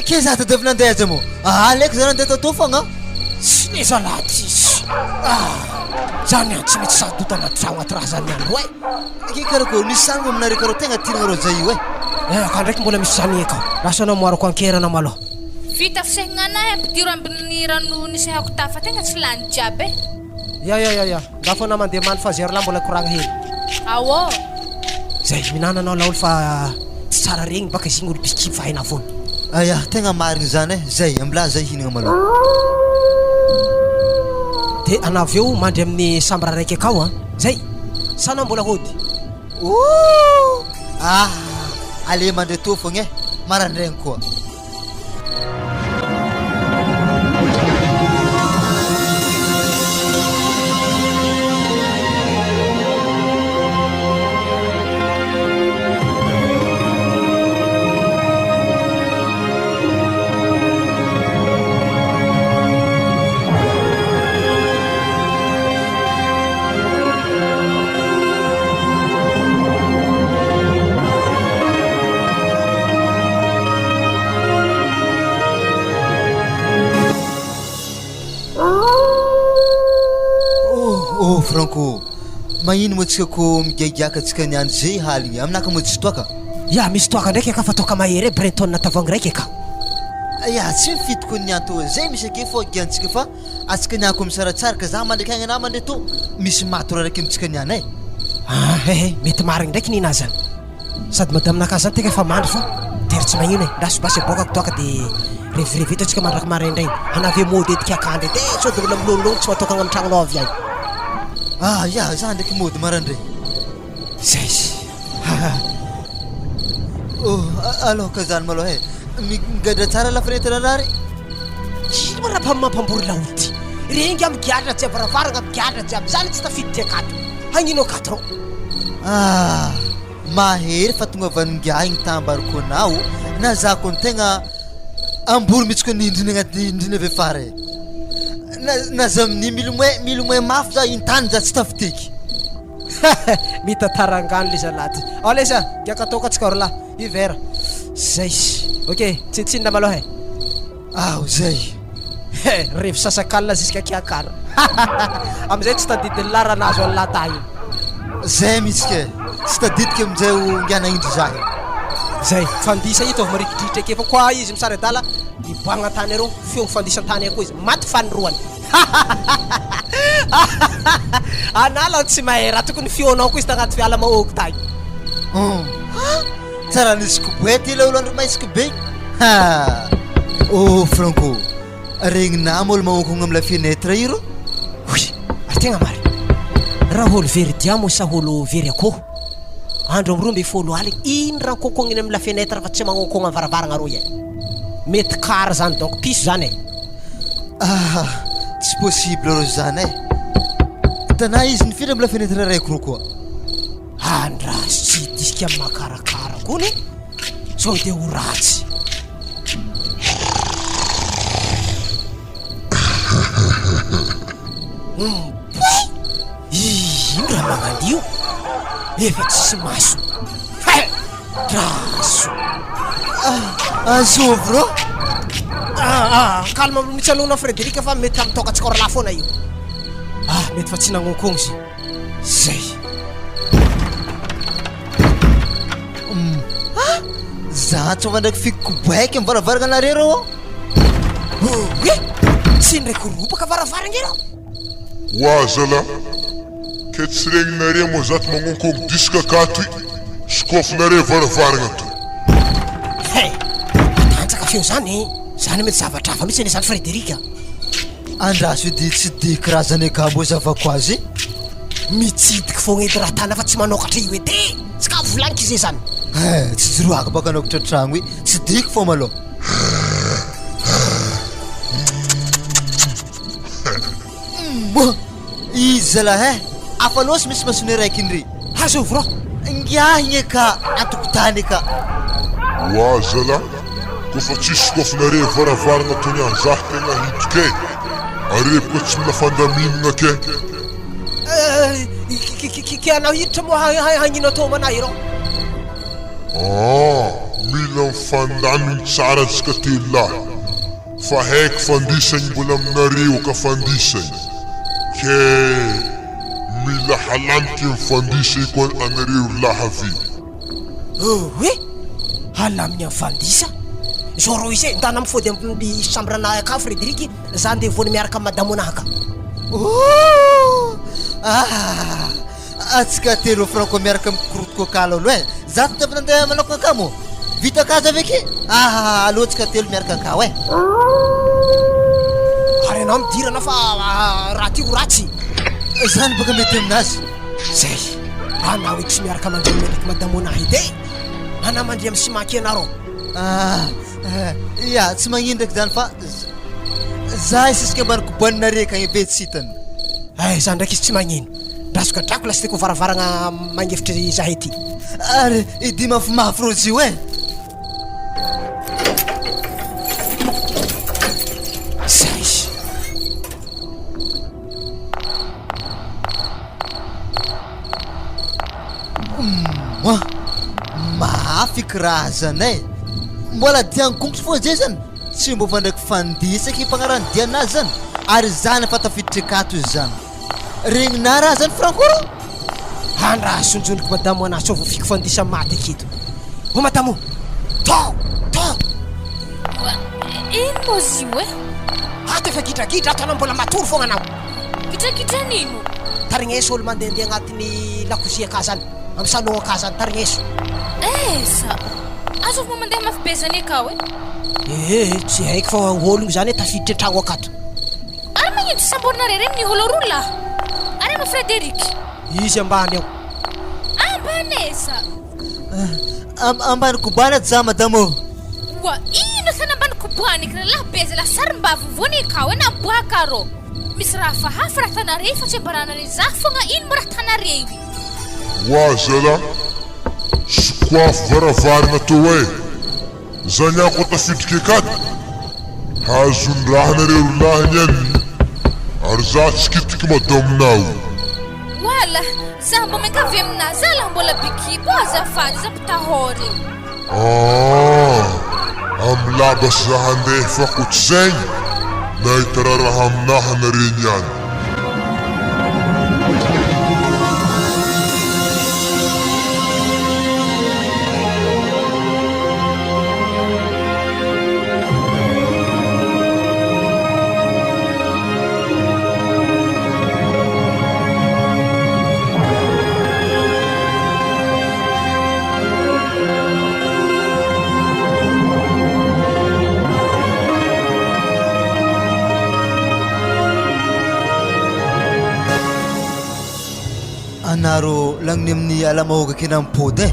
Speaker 4: Ke za tadiavina andeha aiza moa? Aleoko za nandeha tato fogna.
Speaker 2: Tsy le zalahy ty ah! Zany any tsy mety sadoda anaty tragno ato raha zany any roe.
Speaker 4: Ke karakory misy zany moa aminareo karaha tegna tianareo zay io eh.
Speaker 2: Eh ka ndraiky mbola misy zany eka. Lasa anao moarako ankerana malôha.
Speaker 3: Vita fisegnana anahy ampidiro ambin'ny rano nisehako tafa tegna tsy lany jiaby eh.
Speaker 2: Ya ya ya ya, ndao fona mandeha many fa zero lahy mbola koragna hely.
Speaker 3: Aô.
Speaker 2: Zay, mihinana anao laolo fa tsy tsara regny baka izy igny olo bisikivy fa hainà foana.
Speaker 4: Aya, tegna marigny zany e, zay, ambilà zay hihinagna malôha.
Speaker 2: De anà avy eo mandry amin'ny chambre raiky akao an! Zay! Sa anà mbola hody?
Speaker 4: Ooh! Ah! Allez mandry atoa fogna e! Marandraigny koa. Oh, oh Franco, magnino moa tsika ko migiagiaka tsika niany zay haligny, aminaka moa tsisy toaka?
Speaker 2: Ya, misy toaka ndraiky aka fa toaka mahery e, Brenton tavoahangy raiky aka.
Speaker 4: Ya, tsy mifidy ko niany tô, zay misy ake fô giantsika fa atsika niany ko misaratsaraka, za mandreky agny anah mandre tô, misy maty raraiky amintsika niany e.
Speaker 2: Ah, he he, mety marigny ndraiky ninahy zany. Sady madame nakahy zany teka efa mandry fa tery tsy magnino e, ndaso basy aboakako toaka de revirevy eto antsika mandraky maraindraigny, anah ve mody edy kiakandro edy e, sao de mbola milônilôny tsy matokagna amy tragnonao avy agny.
Speaker 4: Ah ya, za ndraiky mody maraindray.
Speaker 2: Zay izy haha.
Speaker 4: Oh, aloka zany malôha e, migadra tsara lafretra rary.
Speaker 2: Ino ma raha mampambory laolo ty? Regny migadra jiaby varavaragna migadra jiaby, zany tsy tafiditry akato, hagnino akato rô?
Speaker 4: Ah! Mahery fa tonga vaningiahy igny tambariko anao na za ko tegna ambory mitsy ko nindrina agnaty indrina avy afara e. Na na za amin'io milomay milomay mafy za iny tany za tsy tafiteky.
Speaker 2: Mitantara angano le zalahy ty. Ao lesy a, giaka toaka tsika roalahy. Io vera. Zay. Ok, tsintsinona maloha e.
Speaker 4: Ao zay.
Speaker 2: He, revy sasakalina jusqu'à kiakara. Amizay tsy tadidin'lah raha nahazo an'lah taha iny.
Speaker 4: Zay mihitsy ke. Tsy tadidiko amizay ho ngiana indry zah io.
Speaker 2: Zay, fandisa ito avy marikidrikitra eke fa koa izy misary adala, miboagna an-tany areo, feo fandisa an-tany akoa izy, maty fanindroany. Anala tsy mahay raha tokony feonao koa izy tagnaty fiala mahôgo tagny.
Speaker 4: Hum. Tsara nisy koboety ilay olo andro maisky be. Ha! Oh Franco, regninà olo magnonkogna amy la fenêtre io rô.
Speaker 2: Oy, ary tegna marina. Raha olo very dia moa sa olo very akoho? Andro amy 12 aligny, ino raha kokogniny amy la fenêtre fa tsy magnonkogna amy varavaragna arô iay? Mety kara zany donc piso zany e.
Speaker 4: Ah, tsy possible rô zany e. Hitanà izy nifindra amy la fenêtre raiky rô koa.
Speaker 2: Andraso tsy hidisika amin'ny makarakara kony sao dia ho ratsy. Mpoy! Ino raha magnan'io? Efa tsisy maso. He! Draso!
Speaker 4: Ah, azovy rô!
Speaker 2: Ah, ah, calme mihitsy aloha anao Frédéric fa mety hamitaoka antsika roalahy foana io. Ah, mety fa tsy nagnonkogno izy. Zay.
Speaker 4: Hum. Ah! Za tsy ndraiky fikobaika am varavaragna anareo reo ao.
Speaker 2: Oe! Tsy ndraiky robaka varavaragna ireo.
Speaker 8: Oa zala, ke tsy regninareo moa zato magnonkogno disque akato i, sokaofinareo varavaragna to.
Speaker 2: He! Matanjaka feo zany e! Zany mety zavatra hafa mihitsy anie zany Frédéric a!
Speaker 4: Andraso edy tsy de karazany akambo zavako azy e.
Speaker 2: Mitsidiky fogna edy raha tana fa tsy manokatra io edy e! Tsy ka volagniko izy zany.
Speaker 4: Eh, tsy jiroako baka hanokatra tragno e, tsy diko fô malôha. Moa! Izy zalahy eh! Hafa loatra misy masony araiky ndry.
Speaker 2: Azovy rô!
Speaker 4: Ngiahy gne ka antokotany ka.
Speaker 8: Oa zalah, kofa tsisy kofinareo varavarana tony anzah tegna hito ke, areboka tsy mila fandaminagna ke.
Speaker 2: Ke anao hiditra moa hagnino atao amanay rô?
Speaker 8: Aa, mila mifandamigny tsara antsika telolahy. Fa haiko fandisagny mbola aminareo ka fandisagny ke mila halamiko ny fandisagny koa anareo ry lahy avy.
Speaker 2: Oe! Halamigny am fandisa? Zao rô izy e, ndana mifody am chambre nahy akao Frederic, za ndeha vôny miaraka am madamo anahy aka.
Speaker 4: Ooh! Ah! Atsika telo franco miaraka mikorotoko akalo aloha e! Za tsy avy nandeha manokana akamo. Vita kajy avy aky? Ahaha aleo tsika telo miaraka akao eh.
Speaker 2: Ary anao midirana fa raha ty ho ratsy.
Speaker 4: Zany baka mety aminazy.
Speaker 2: Zay. Anao io tsy miaraka mandry amin'ny ndraiky madame Ona edy e. Anao mandry amin'ny simaky anareo.
Speaker 4: Ah, ya tsy magnino ndraiky zany fa za isisika ambany kobanina reka agny be tsy hitany.
Speaker 2: Eh, zany ndraiky izy tsy magnino. Drasoka drako lasy teko varavaragna magnefitry zahay ty.
Speaker 4: Ary idi mafimafy rozy io eh.
Speaker 2: Zay.
Speaker 4: Moa mafy kirazana e. Mbola dian-kongotry fô zay zany. Tsy mbo fandraiky fandisaky mpagnarany dianazy zany. Ary zany fa tafiditry akato izy zany. Regninà raha zany Franco rô?
Speaker 2: Andraso njoniko madamo anah sao voafiky fandisa maty aketo. O madamo! To! To!
Speaker 3: Oa, ino moa izy io e?
Speaker 2: Ato efa gidragidra ato anao mbola matory fogna anao.
Speaker 3: Gidragidra nino?
Speaker 2: Tarigneso olo mandehandeha agnatin'ny lakozia akà zany, amy salon akà zany, tarigneso.
Speaker 3: Aiza? Azovy moa mandeha mafy be zany akao e?
Speaker 2: Ee, tsy haiko fa ologno zany e tafiditry an-tragno akato.
Speaker 3: Ary magnino tsy samborinareo regny ny olo roa lahy? Ary ama Frederic?
Speaker 2: Izy ambany ao.
Speaker 3: Ambany aiza?
Speaker 4: Ambany kobana ato za madame ô.
Speaker 3: Oa, ino zany ambany kobana eky lahy be zalahy sarimbavy vony akao e naboaka rô. Misy raha hafahafa raha tanare fa tsy ambaranare za fogna ino mo raha tanare io.
Speaker 8: Oa zalahy, sokoafo varavarana tô e. Zany ako tafiditra akato Hazondraha nareo ry lahy ny an'ny Ary za tsy kitiky madame nao.
Speaker 3: Wala, za mba miangavy aminà za lah mbola bikibo azafady za mpitahôry.
Speaker 8: Aah, am labas za handeha fa ko tsy zegny nahita raraha aminaha nare niany.
Speaker 4: Anaro lagniny amin'ny alamahoaka kena mipody eh.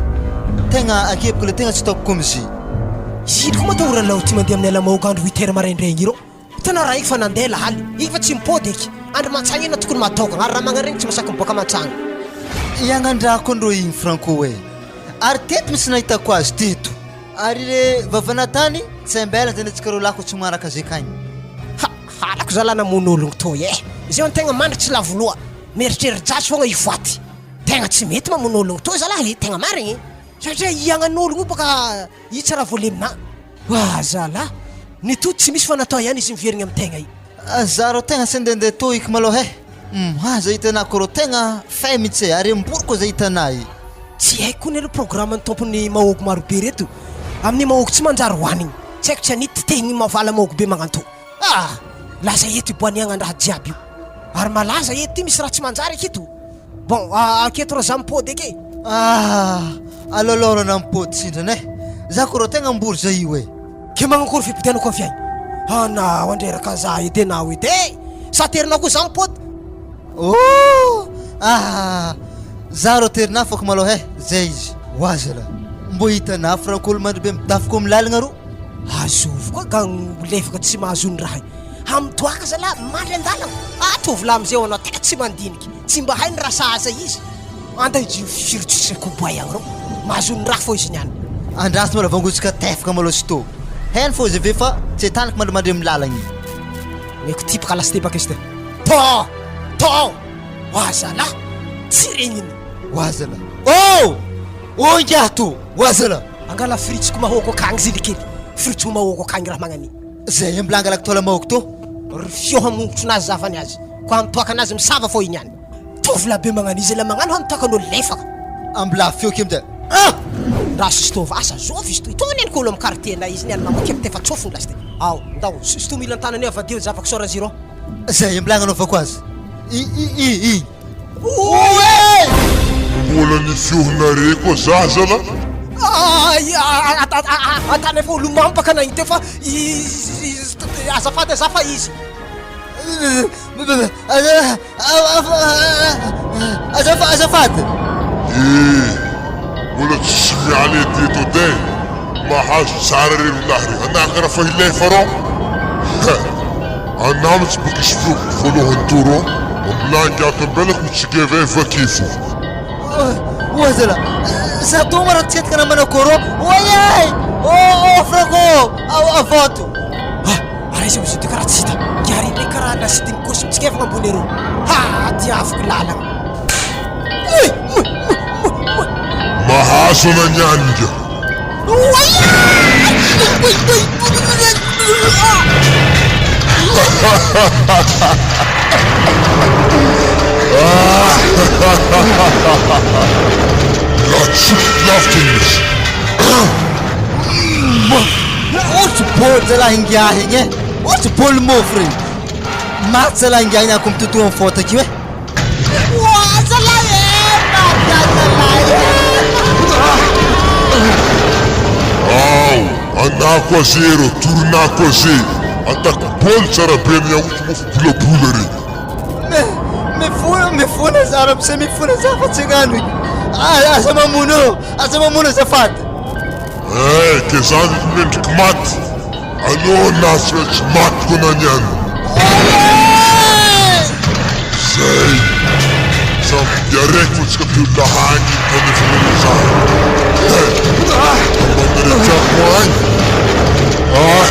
Speaker 4: Tegna akepoko le tegna tsy taoko komzy.
Speaker 2: Izy koa matahora lao ty mandeha amin'ny alamahoaka andro huit heures maraindraigny ireo. Hitanao raha igny fa nandeha lahaly, igny fa tsy mipody eky. Andro mantsagna igny tokony matôkagna ary raha magnano regny tsy masaky miboaka mantsagna.
Speaker 4: Iagnandrako andreo igny Franco eh. Ary teto misy nahitako azy teto. Ary le vavanatany tsy ambela zany antsika roa lahy ko tsy magnaraka zay kagny.
Speaker 2: Ha! Halako zalah namono ologno toy eh! Zay antegna mandry tsy lavo loha, mieritreri-dratsy fogna hivoaty. Tegna tsy mety mamono ologno toy zalah eh, tegna marigny eh! Satria iagnan'ologno io bôka io tsy raha voaleminà. Wah zalah! Ny tody tsy misy fa natao ihany izy miverigna amy tegna io.
Speaker 4: Za rô tegna tsy andehandeha tohiky malôha eh! Mha za hitanà ko rô tegna fay mitsy eh! Ary ambory koa za hitanà e!
Speaker 2: Tsy haiko kony aloha programme ny tompony mahôgo marobe reto amin'ny mahôgo tsy manjary hoanigny tsy haiko tsy anity tegny mavala mahôgo be magnanto ah! Lasa eto iboaniagnan-draha jiaby io ary malaza eto ty misy raha tsy manjary aketo bon aketo ra za mipody ake.
Speaker 4: Ah! Alôlôro anà mipody sindrana eh! Za ko rô tegna ambory za io eh!
Speaker 2: Ke magnankory fipodianako avy agny? Anao andreraka za edy anao edy e! Sa terinao koa za mipody?
Speaker 4: Oh! Ah! Za rô terinà fôko malôha eh! Zay izy. Ho azy zalahy. Mbô hitanà franco olo mandry be midafoko amy lalagna rô.
Speaker 2: Azovy koa gang lefaka tsy mahazo ny raha. Hamitoaka zalahy mandry andalagna. Ah tovolahy amizay anao tena tsy mandiniky. Tsy mba hay ny raha sahaza izy. Anda izy io firy tsy koboay agny reo. Mahazo ny raha fô izy niany.
Speaker 4: Andraso mbola vangotsika tefaka malôha sy tô. Heno fô izy avy eo fa tsy ahitana mandry mandry amy lalagna.
Speaker 2: Meko tipaka lasite baka izy te. Tô! Tô! Oa zalahy! Tsy regniny.
Speaker 4: Oa zalahy. Oh! Oh ingahy tô! Oa zalahy.
Speaker 2: Angala fritsiko mahôko akagny zily kely. Fritso mahôko akagny raha magnani.
Speaker 4: Zay mbola angalako taola mahôko tô.
Speaker 2: Ry fio hamongotrinazy zavany azy. Ko hamitoaka anazy misava fô igny any. Tovolahy be magnano izy la magnano hamitoakan'olo lefaka.
Speaker 4: Ambola feo kely amizay. Ah!
Speaker 2: Raha sistova asa zovy izy toy toy neny kolo am quartier nay izy niany mamoky am tefa tsofiny lasite. Ao, ndao, sisito mila an-tanany eo avadio zavako sora zero.
Speaker 4: Zay mbola agnanaovako azy. I i i i. Oe!
Speaker 8: Mbola ny feonare koa za zala.
Speaker 2: Atany efa olo-mamo baka nahita teo fa azafady aza fa izy.
Speaker 4: Azafady.
Speaker 8: Eh! Mbola tsisy miala ety eto edy eh! Mahazo tsara re rolahy re! Anah karaha fa hilefa rô! He! Anah mitsy boka isy feoko voalohany tô rô! Mambola ato ambelako mitsigeva eh vakio fô!
Speaker 4: Oa zala! Za tô ma raha tsy entika namana kôrô! Oay ay! Ô ô frako! Avoto!
Speaker 2: Ah! Ary aiza ozy ity karaha tsy hita! Gary indray karaha nasidin'ny kosy mitsikefona ambony eroa! Ha! Tiaviko lalana! Oy! Oy! Oy! Oy! Oy!
Speaker 8: Mahazo ana niany nga.
Speaker 2: Oay! Oy! Oy!
Speaker 8: Ratsy lavitra ny izy.
Speaker 4: Ohatry bôly zalahy ingahy igny e! Ohatry bôly môfo regny! Maty zalahy ingahy igny ako mitotoa am fôtaka io e!
Speaker 2: Oa zalahy e! Maty aho zalahy e!
Speaker 8: Ao, anako aze reo, torinako aze, atako bôly tsara be ny yaourt mofo bolabola regny.
Speaker 4: Me, mifona, mifona za ramose, mifona za fa tsy hagnano igny. Aza mamono ô, aza mamono azafady.
Speaker 8: Eh, ke za ny mendriky maty, aleo na tsy maintsy maty koa na niany. Zay, samy dia araiky fa tsika teo lahagny tanefanareo za. Eh, ambanareo tiako moa agny. Ah,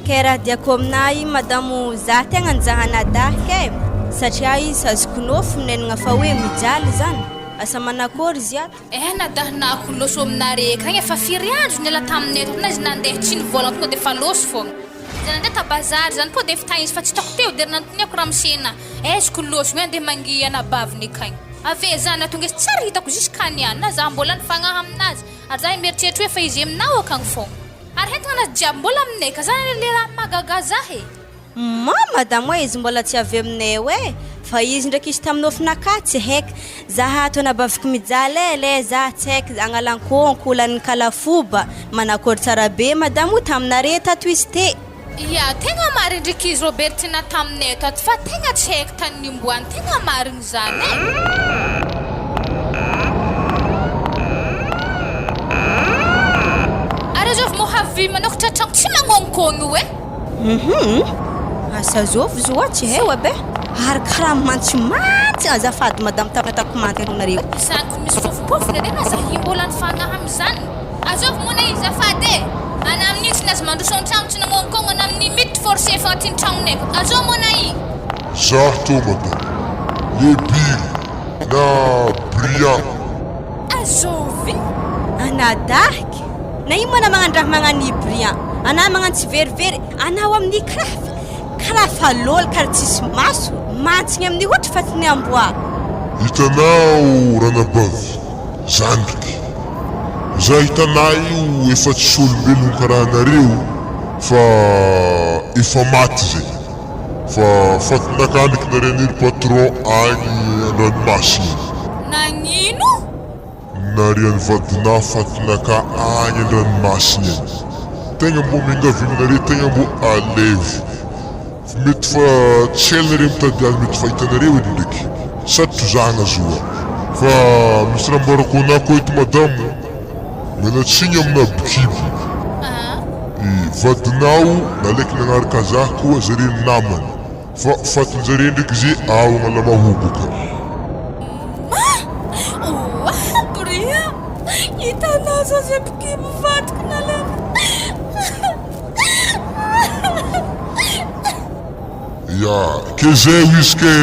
Speaker 5: Kay raha diako aminahy madamo za tegna nizaha anadahy kay satria izy azoko nofy minenagna fa hoe mijaly zany asa manakory izy ato.
Speaker 3: Eh anadahinako loso aminare akagny efa firy andro niala taminay tato na izy nandeha tsy nivolagna tonga defa loso fogna. Za nandeha ta bazary zany koa defa tagny izy fa tsy hitako teo de nanontaniako ramose na aiza ko loso hoe andeha mangia anabaviny akagny. Avy eo za nahatonga izy tsary hitako jusqu'à niany na za mbola nifagnahy aminazy ary za mieritreritra hoe efa izy aminao akagny fogna. Ary entagna anazy jiaby mbola aminay ka zany le raha mahagaga za e.
Speaker 5: Ma madame oe izy mbola tsy avy aminay eo e fa izy ndraiky izy tamin'ny nofinakahy tsy haik za ato anabaviko mijaly e le za tsy haik agnalankonko lanin'ny kalafoba manakory tsara be madame o taminare tato izy te.
Speaker 3: Ya tegna marigny ndreky izy Robertina taminay tato fa tegna tsy haiko tany nimboany tegna marigny zany e. Ary azovy moa avy manokatra tragno tsy magnonkogno io e.
Speaker 5: Hum asa zovy zo a tsy hay aby e ary karaha mantsimantsy azafady madame tapatako manty anareo.
Speaker 3: Zany ko misy fofompofony re aza himbola ny fagnahy amizany. Azovy moa na izy azafady e! Ana amin'io tsy nazo mandroso an-tragno tsy nagnônkôgno ana amin'ny miditra forcé fa aty ny-tragnonay ko. Azovy moa na i.
Speaker 8: Zah tô madame. Le Biry na Brian.
Speaker 3: Azovy.
Speaker 5: Anadahy. Na ino moa na magnano raha magnano i Brian. Anah magnano tsy verivery. Anao amin'ny karaha karaha fa lôla karaha tsisy maso. Mantsigny amin'ny hotry fa tsy ny amboa.
Speaker 8: Hitanao ranabavy, zandriky. Za hitanah io efa tsy olombelogno karaha anareo fa efa maty zay. Fa fatinakandriky narian'iry patron agny andranomasina.
Speaker 3: Nagnino?
Speaker 8: Narian'ny vadinà fatinakà agny an-dranomasina agny. Tegna mbô miangavy aminareo tegna mbô alaivo. Fa mety fa tsy ela nareo mitady azy mety fa hitanareo edy ndraiky. Sarotro zahagna zo a. Fa misy raha ambarako anà koa eto madamo. Miala tsiny aminà bikibo. I vadinao nalaiky nagnaraka zah koa zare namany. Fa fatin-jare ndraiky ze ao Analamahogo ka.
Speaker 3: Oa Bria! Hitanao zao.
Speaker 5: Sempokibo vadiko nalemy.
Speaker 8: Ya, ke zay izy ke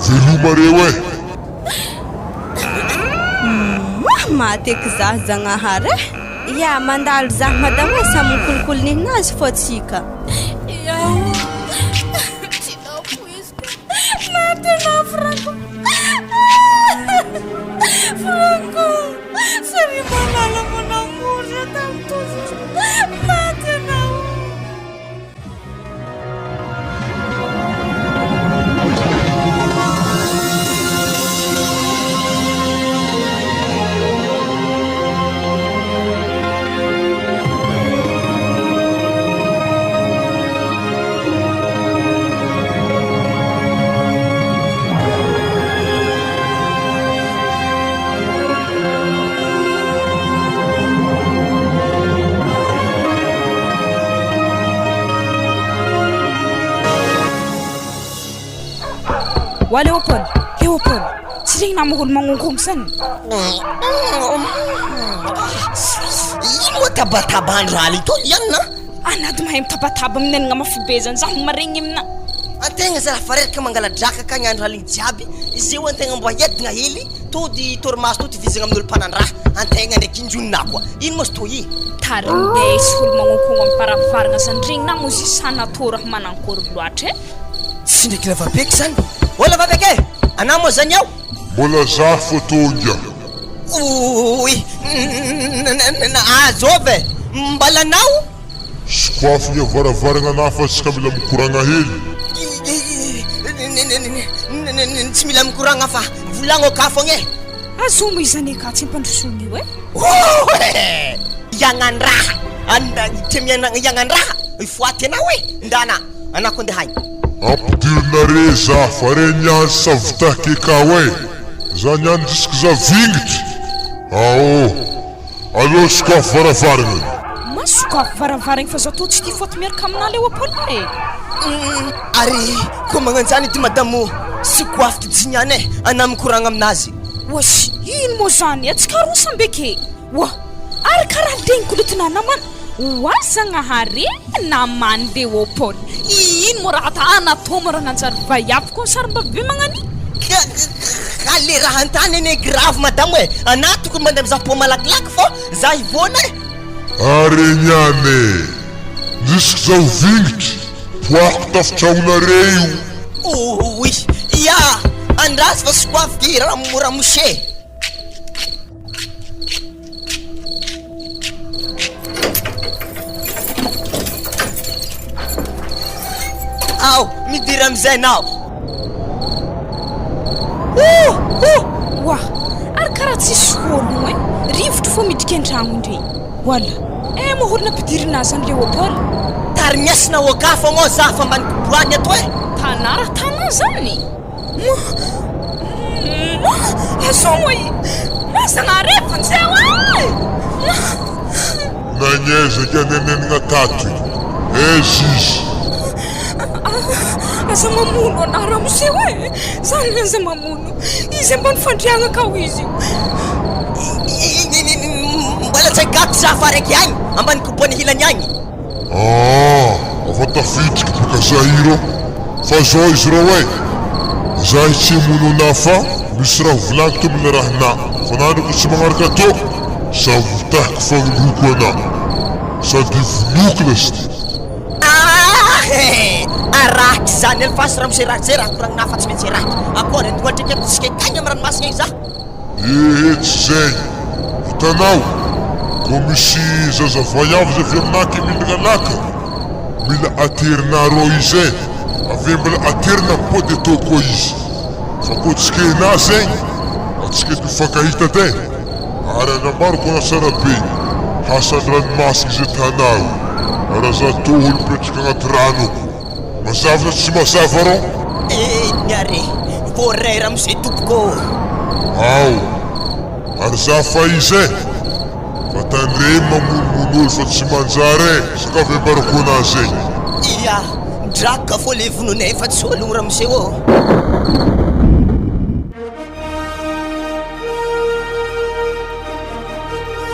Speaker 8: veloma reo eh.
Speaker 5: Mah maty eky zah Zagnahary eh. Ya mandalo zah madamo eh samy mikolokolo nihinazy fô tsika. Ya o. Tsy nampoiziko. Maty anah Franco. Franco. Chérie malala mon amour je t'aime toujours. Maty anah o.
Speaker 3: Wa Léopold, Léopold, tsy regny nama olo magnonkogno zany.
Speaker 6: Ino moa tabatabandry raha ito ianona?
Speaker 3: Anady mahay mitabataba amin'ny anana mafy be zany, zaho maregny amina.
Speaker 6: Antegna zara fa reraka mangala-drakaka ny andro aligny jiaby, izy io antegna mbo hiadagna hely, tody torimaso to tovizagna amin'olo mpanandraha, antegna ndraiky injonina koa. Ino moa izy toy i?
Speaker 3: Tarindesy olo magnonkogno amin'ny varavaragna zany, regny nama ozy sanatô raha manankory loatra e.
Speaker 6: Tsy ndraiky lavabeky zany. Ô lavabeky e! Anah moa zany ao?
Speaker 8: Mbola zah fô tonga.
Speaker 6: Oy! Azôvy e! Mbala anao?
Speaker 8: Sokafa ny varavaragna anah fa tsika mila mikoragna hely.
Speaker 6: Tsy mila mikoragna fa volagno ka fogna e!
Speaker 3: Azoma izany eka tsy ampandrosoana io e!
Speaker 6: Oe! Iagnandraha! Iagnandraha! Ifoaty anao e! Ndana! Anah ko ndeha agny.
Speaker 8: Ampidirinare za fa re niany savitake kao e! Za niany jusque za vingitry! Aoo! Aleo sokafy varavaragna.
Speaker 3: Ma sokafy varavaragna fa za tô tsy tia faute miaraka aminah Léopold e!
Speaker 6: Ary koa magnanjany ity madamo sokafy ty tsy niany e! Anah mikoragna aminazy.
Speaker 3: Oasy! Ino moa zany e! Tsy karaha samby eke! Oa! Ary karaha legniko lotinah namana! Oa Zagnahary e! Naman'i Léopold! Ino moa raha ata anatô moa raha nanjary vaiavy koa ny sarim-bavy be magnan'io?
Speaker 6: Ka ka le raha an-tany anie grave madamo e! Anah tokony mandeha mizaha pont malakilaky fô za hivoana e!
Speaker 8: Ary niany e! Ndrisiko zaho vingitry, poahako tafitrahonare io.
Speaker 6: Ouii! Ya! Andraso fa sokoavy ty ramose! Ao, midira amizay nao.
Speaker 3: Oh! Oh! Oa! Ary karaha tsisy ologno e! Rivotro fô midriky an-tragno indre. Wala! Eh moa olo nampidirina azy any Léopold?
Speaker 6: Tarimiasina oka fogna za fa ambany koboany ato e!
Speaker 3: Tanà raha tanà zany!
Speaker 8: Nagnezaka nenenigna tato aiza izy?
Speaker 3: Aza mamono anah ramose e! Zany aza mamono! Izy ambany fandriagna kao izy io.
Speaker 6: Mbola tsy gaty za fa araiky agny ambany koboany hilany agny.
Speaker 8: Aa afa tafiditra baka Zaïre fa zao izy reo eh! Zahay tsy hamono anah fa misy raha ho volagniko to mila raha na fa na ndreko tsy magnaraka tô savotahiko fagnindroiko anah sady vonoko lasty.
Speaker 6: Aa araky zany alifasy ramose raha zay raha koragnina fa tsy maintsy araky akory andoha hatraiky ato tsika akagny am ranomasina igny za.
Speaker 8: Ehe tsy zay, hitanao, koa misy zaza vaiavy zay avy aminah ke mindrana laka, mila aterina arô izy eh, avy eo mbola aterina ampody atao koa izy, fa koa tsy kenah zegny, atsika eto mifankahita edy eh, ary anambarako anah tsara be, hasan-dranomasina izay tanà io, raha za tô olo mipetraka agnaty rano ako. Mazava sa tsy mazava rô?
Speaker 6: Eny ary e! Voaray ramose tompoko ô!
Speaker 8: Ao! Ary za faiza e! Fa tandremo mamonomono olo fa tsy manjary e! Sakafo ambarako anazy e!
Speaker 6: Ia! Draka fô le vononay fa tsy ologno ramose ô!